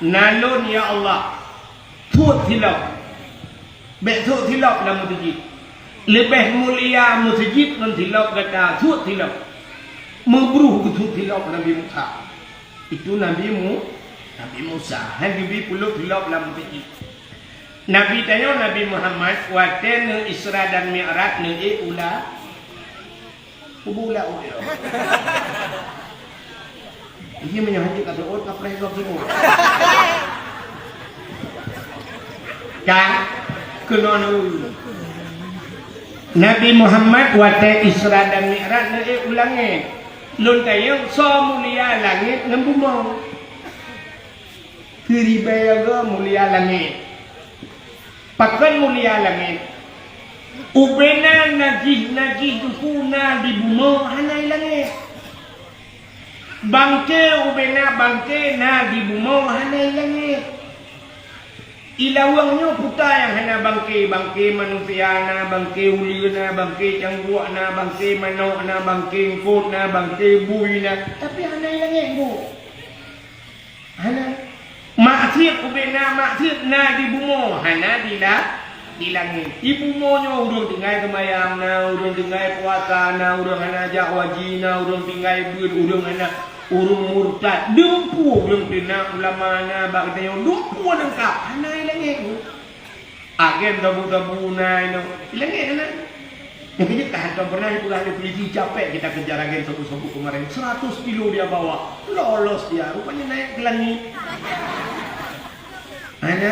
na lôn, ya Allah, suet silop. Bék suet silop lam meuseujid. Leubeh mulia meuseujid ngon silop gata, suet silop." Meubruh geusuet silop Nabi Musa. Itu Nabi Mu-, Nabi Musa. Han geubri peuleuk silop lam meuseujid. Nabi tanyoe Nabi Muhammad watée neu Isra dan Mi'raj neu ék ula Kubu ulah udah. Ini meunyoe hanjeuet ka seuôt, ka preh gob seuôt. Ka keunoe neu. Nabi Muhammad watée Isra dan Mi'raj neu ék u langét. Lôn tanyong soe mulia langét ngon bumoe. Siribée goe mulia langét. Pakon mulia langét? Ubena najih-najih teungku na di bumoe hana i langét. Bangke ubena bangke na di bumoe hana i langét. I laweueng nyoe peue nyang hana bangke, bangke manusia na, bangke uleue na, bangke cangguek na, bangke manok na, bangke eungkot na, bangke bui na, tapi hana i langét, Bu. Hana. Maksiat Ubena maksiat na di bumoe, hana di la-, di langét. Di bumoe nyoe ureuëng tinggai seumayang na, ureuëng tinggai puasa na, ureuëng hana jak haji na, ureuëng tinggai beuet, ureuëng hana, ureuëng murtad. Dumpeue ureuëng teunak ulama na bak geutanyoe, dumpeue leungkap, hana di langét. Agen sabu-sabu na inoe. Di langét na. Nyang keujeuet ka hantom pernah dipeugah lé polisi, capek kita kejar agen sabu-sabu kemarin. Seratus kilo dia bawa. Lolos dia. Rupanya naik ke langit. Hana.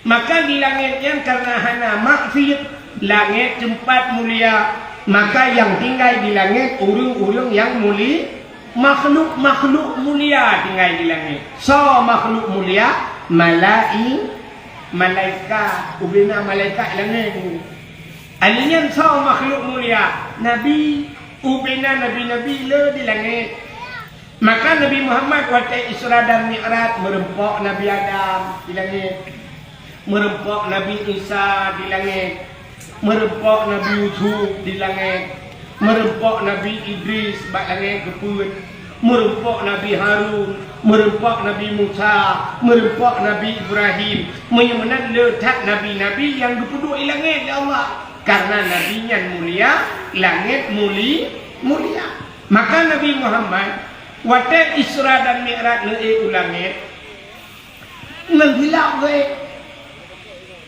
Maka di langét nyan karena hana maksiat, langét tempat mulia. Maka yang tinggai di langét ureuëng-ureuëng yang muli-, makhluk-makhluk mulia tinggai di langét. Soe makhluk mulia? Malai-, malaikat. Ubena malaikat langét. Alèh nyan soe makhluk mulia? Nabi. Ubena nabi-nabi le di langét. Maka Nabi Muhammad watée Isra dan Mi'raj meureumpok Nabi Adam di langét, meureumpok Nabi Isa di langét, meureumpok Nabi Yusuf di langét, meureumpok Nabi Idris bak langét geupeuet, meureumpok Nabi Harun, meureumpok Nabi Musa, meureumpok Nabi Ibrahim. Meunyoe meunan le that nabi-nabi nyang geupeuduek di langét lé Allah. Karena nabi nyan mulia, langét muli-, mulia. Maka Nabi Muhammad watée Isra dan Mi'raj neuék u langét, ngon silop geuék.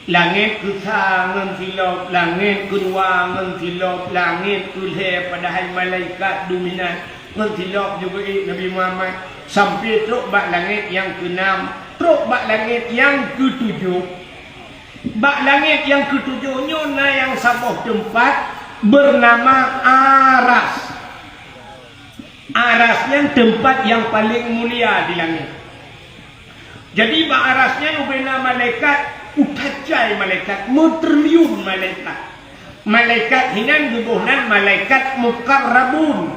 Langét keusa ngon silop, langét keudua ngon silop, langét keulhée padahai malaikat dominan ngon silop juga ék Nabi Muhammad, sampai trok bak langét nyang keunam, trok bak langét nyang keutujoh. Bak langét nyang keutujoh nyoe na nyang saboh teumpat beunama Aras. Aras nyan teumpat nyang paleng mulia di langét. Jadi, bak Aras nyan ubena malaikat, utajai malaikat, meutriliun malaikat. Malaikat hinan geuboh nan malaikat mukarrabun,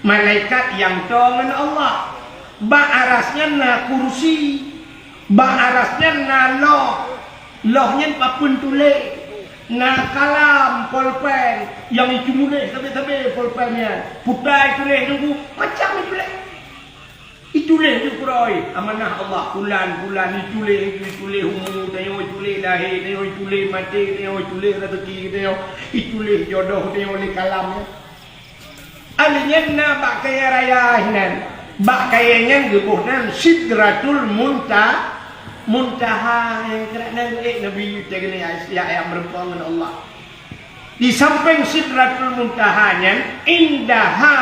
malaikat nyang toe ngon Allah. Bak Aras nyan na kursi, bak Aras nyan na loh, loh nyan papeuen tuléh, na kalam, polpen, nyang ituléh sabe-sabe polpen nyan. Putai tuléh nunggu, macam ituléh. Ituléh ju keurôi amanah Allah, pulan-pulan ituléh, ituléh umu tanyoe, ituléh lahé tanyoe, ituléh maté tanyoe, ituléh rezeki tanyoe, ituléh jodoh tanyoe lé kalam nyan. Alèh nyan na bak kayée raya hinan. Bak kayée nyan geuboh nan Sidratul Munta-, Muntaha nyang keurak nan geuék Nabi teugeunah ya, ya, ya meureumpok ngon Allah. Di sampéng Sidratul Muntaha nyan, indaha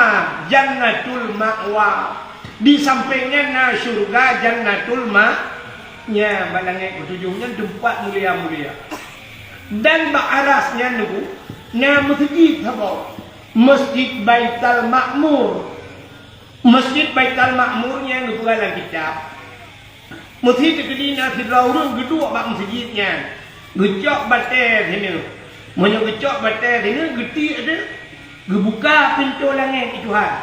Jannatul Ma'wa. Di sampéng nyan na syeuruga Jannatul Ma-, nya bak langét keutujoh nyan teumpat mulia-mulia. Dan bak Aras nyan nunggu na meuseujid saboh, Masjid Baitul Ma'mur. Masjid Baitul Ma'mur nyan geupeugah lam kitab, meuseujid teukeudi na sidroe ureuëng geuduek bak meuseujid nyan, geucok batée sineuk. Meunyoe geucok batée sineuk, geutiek teuh, geubuka pintoe langét di Tuhan.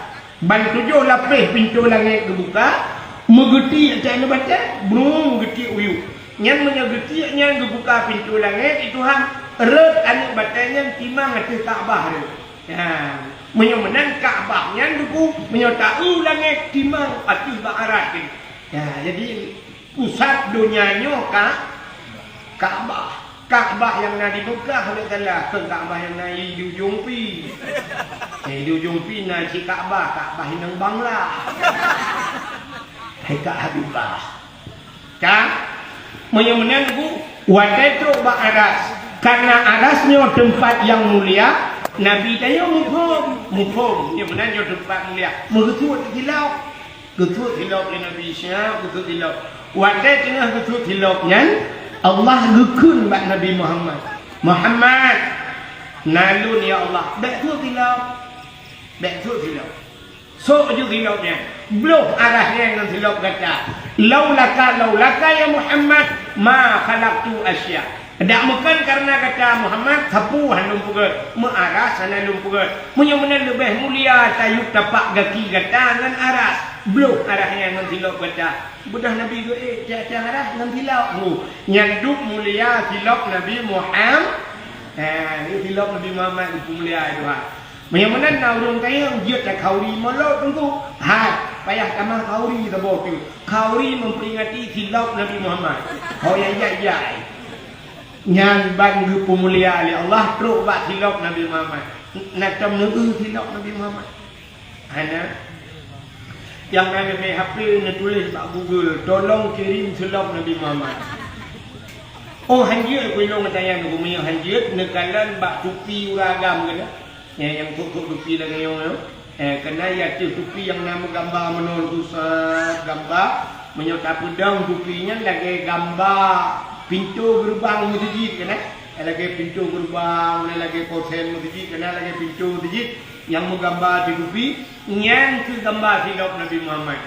Ban tujoh lapéh pintoe langét geubuka, meugeutiek teuh aneuëk batée, brung, geutiek u yup. Nyan meunyoe geutiek nyan geubuka pintoe langét di Tuhan, rhot aneuëk batée nyan timang ateueh Ka'bah rhot. Nyan, meunyoe meunan Ka'bah nyan teuku, meunyoe ta-eu langét timang ateueh bak Aras teuh. Ya, jadi pusat donya nyoe ka, Ka'bah. Ka'bah nyang na di Meukah, lé salah, kon Ka'bah nyang na di ujong pi. Eh, di ujong pi na cit Ka'bah, Ka'bah inong Bangla. Hai Kak Habibah. Ka? Meunyoe meunan, Bu, watée trok bak Aras. Karena Aras nyoe teumpat nyang mulia, Nabi tanyoe muphom, muphom. Meunyoe meunan nyoe teumpat mulia. Meugeusuet silop. Geusuet silop lé Nabi Isa, geusuet silop. Watée teungoh geusuet silop nyan, Allah geukheun bak Nabi Muhammad, "Muhammad, na lôn, ya Allah, bék suet silop. Bék suet silop." Sok ju silop nyan, bloh Aras nyan ngon silop gata. Laulaka, laulaka ya Muhammad, ma khalaqtu asya. Dak meukan karena gata Muhammad, sapeue han lôn peugét, meu Aras hana lôn peugét. Meunyoe meunan leubeh mulia tayueb tapak gaki gata ngon Aras. Bloh Aras nyan ngon silop gata. Beudah Nabi geuék tiang-tiang Aras ngon silop. Nyan duek mulia silop Nabi Muhammad. Ha, silop Nabi Muhammad geupeumulia Tuhan. Meunyoe meunan na ureuëng kayém jeuet takhauri mulod teungku. Hai, Payah tamah khauri saboh teuk. Khauri memperingati silop Nabi Muhammad. Ho nyang jak-jak. Nyan ban geupeumulia lé Allah trok bak silop Nabi Muhammad. Na tom neueu silop Nabi Muhammad? Hana. Nyang na leubeh H P neutuléh bak Google, "Tolong kirim silop Nabi Muhammad." Oh, hanjeuet ku ilong tanyong geumeunyoe hanjeuet neukalon bak tupi ureueng agam keunoe. Nyang, nyang kok-kok tupi lagèe nyoe, eh, keunan i ateueh tupi nyang na meugamba meunan, pusat gamba. Meunyoe tapeudong tupi nyan lagèe gamba pintoe geureubang meuseujid keunan. Eh, lagèe pintoe geureubang, lagèe posen meuseujid keunan, lagèe pintoe meuseujid nyang meugamba di tupi, nyan keuh gamba silop Nabi Muhammad.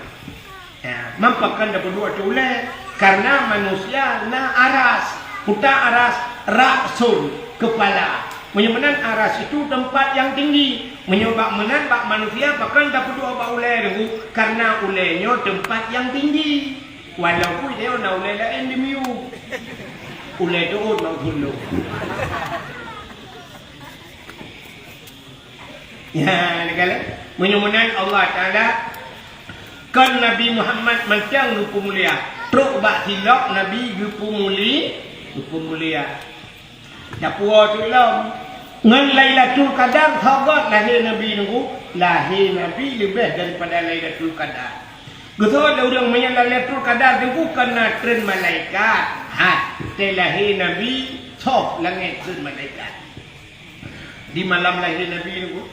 Ya, man pakon tapeuduek ateueh ulèe? Karena manusia na aras. Peue aras? Ra'sun, kepala. Meunyoe meunan aras itu tempat yang tinggi. Meunyoe bak meunan bak manusia pakon tapeuduek bak ulèe teungku? Karena ulèe nyoe tempat yang tinggi. Walaupun nyoe na ulèe laén di miyueb. Ulèe teuôt mak gulong. Ya, neukalon. Meunyoe meunan Allah Taala kon Nabi Muhammad mantong geupeumulia. Trok bak silop Nabi geupeumuli-, geupeumulia. Tapuwoe teuk lom. Ngon Lailatul Qadar, sagat lahé Nabi nunggu, lahé Nabi leubeh daripada Lailatul Qadar. Geusabat lé ureueng meunyoe Lailatul Qadar teungku kon na treun malaikat. Ha, teuh lahé Nabi soh langét treun malaikat. Di malam lahé Nabi nyoe,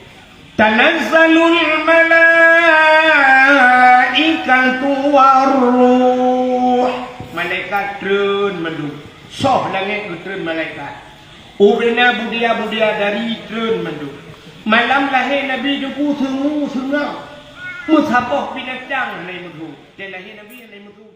"Tanazzalul malaikatu war ruh." Malaikat treun mandum. Soh langét geutreun malaikat. Ubena budia-budia dari treun mandum. Malam lahé Nabi nyoe seungue-seungue. Meusaboh binatang hana meuduek. Teuh lahé Nabi hana meuduek.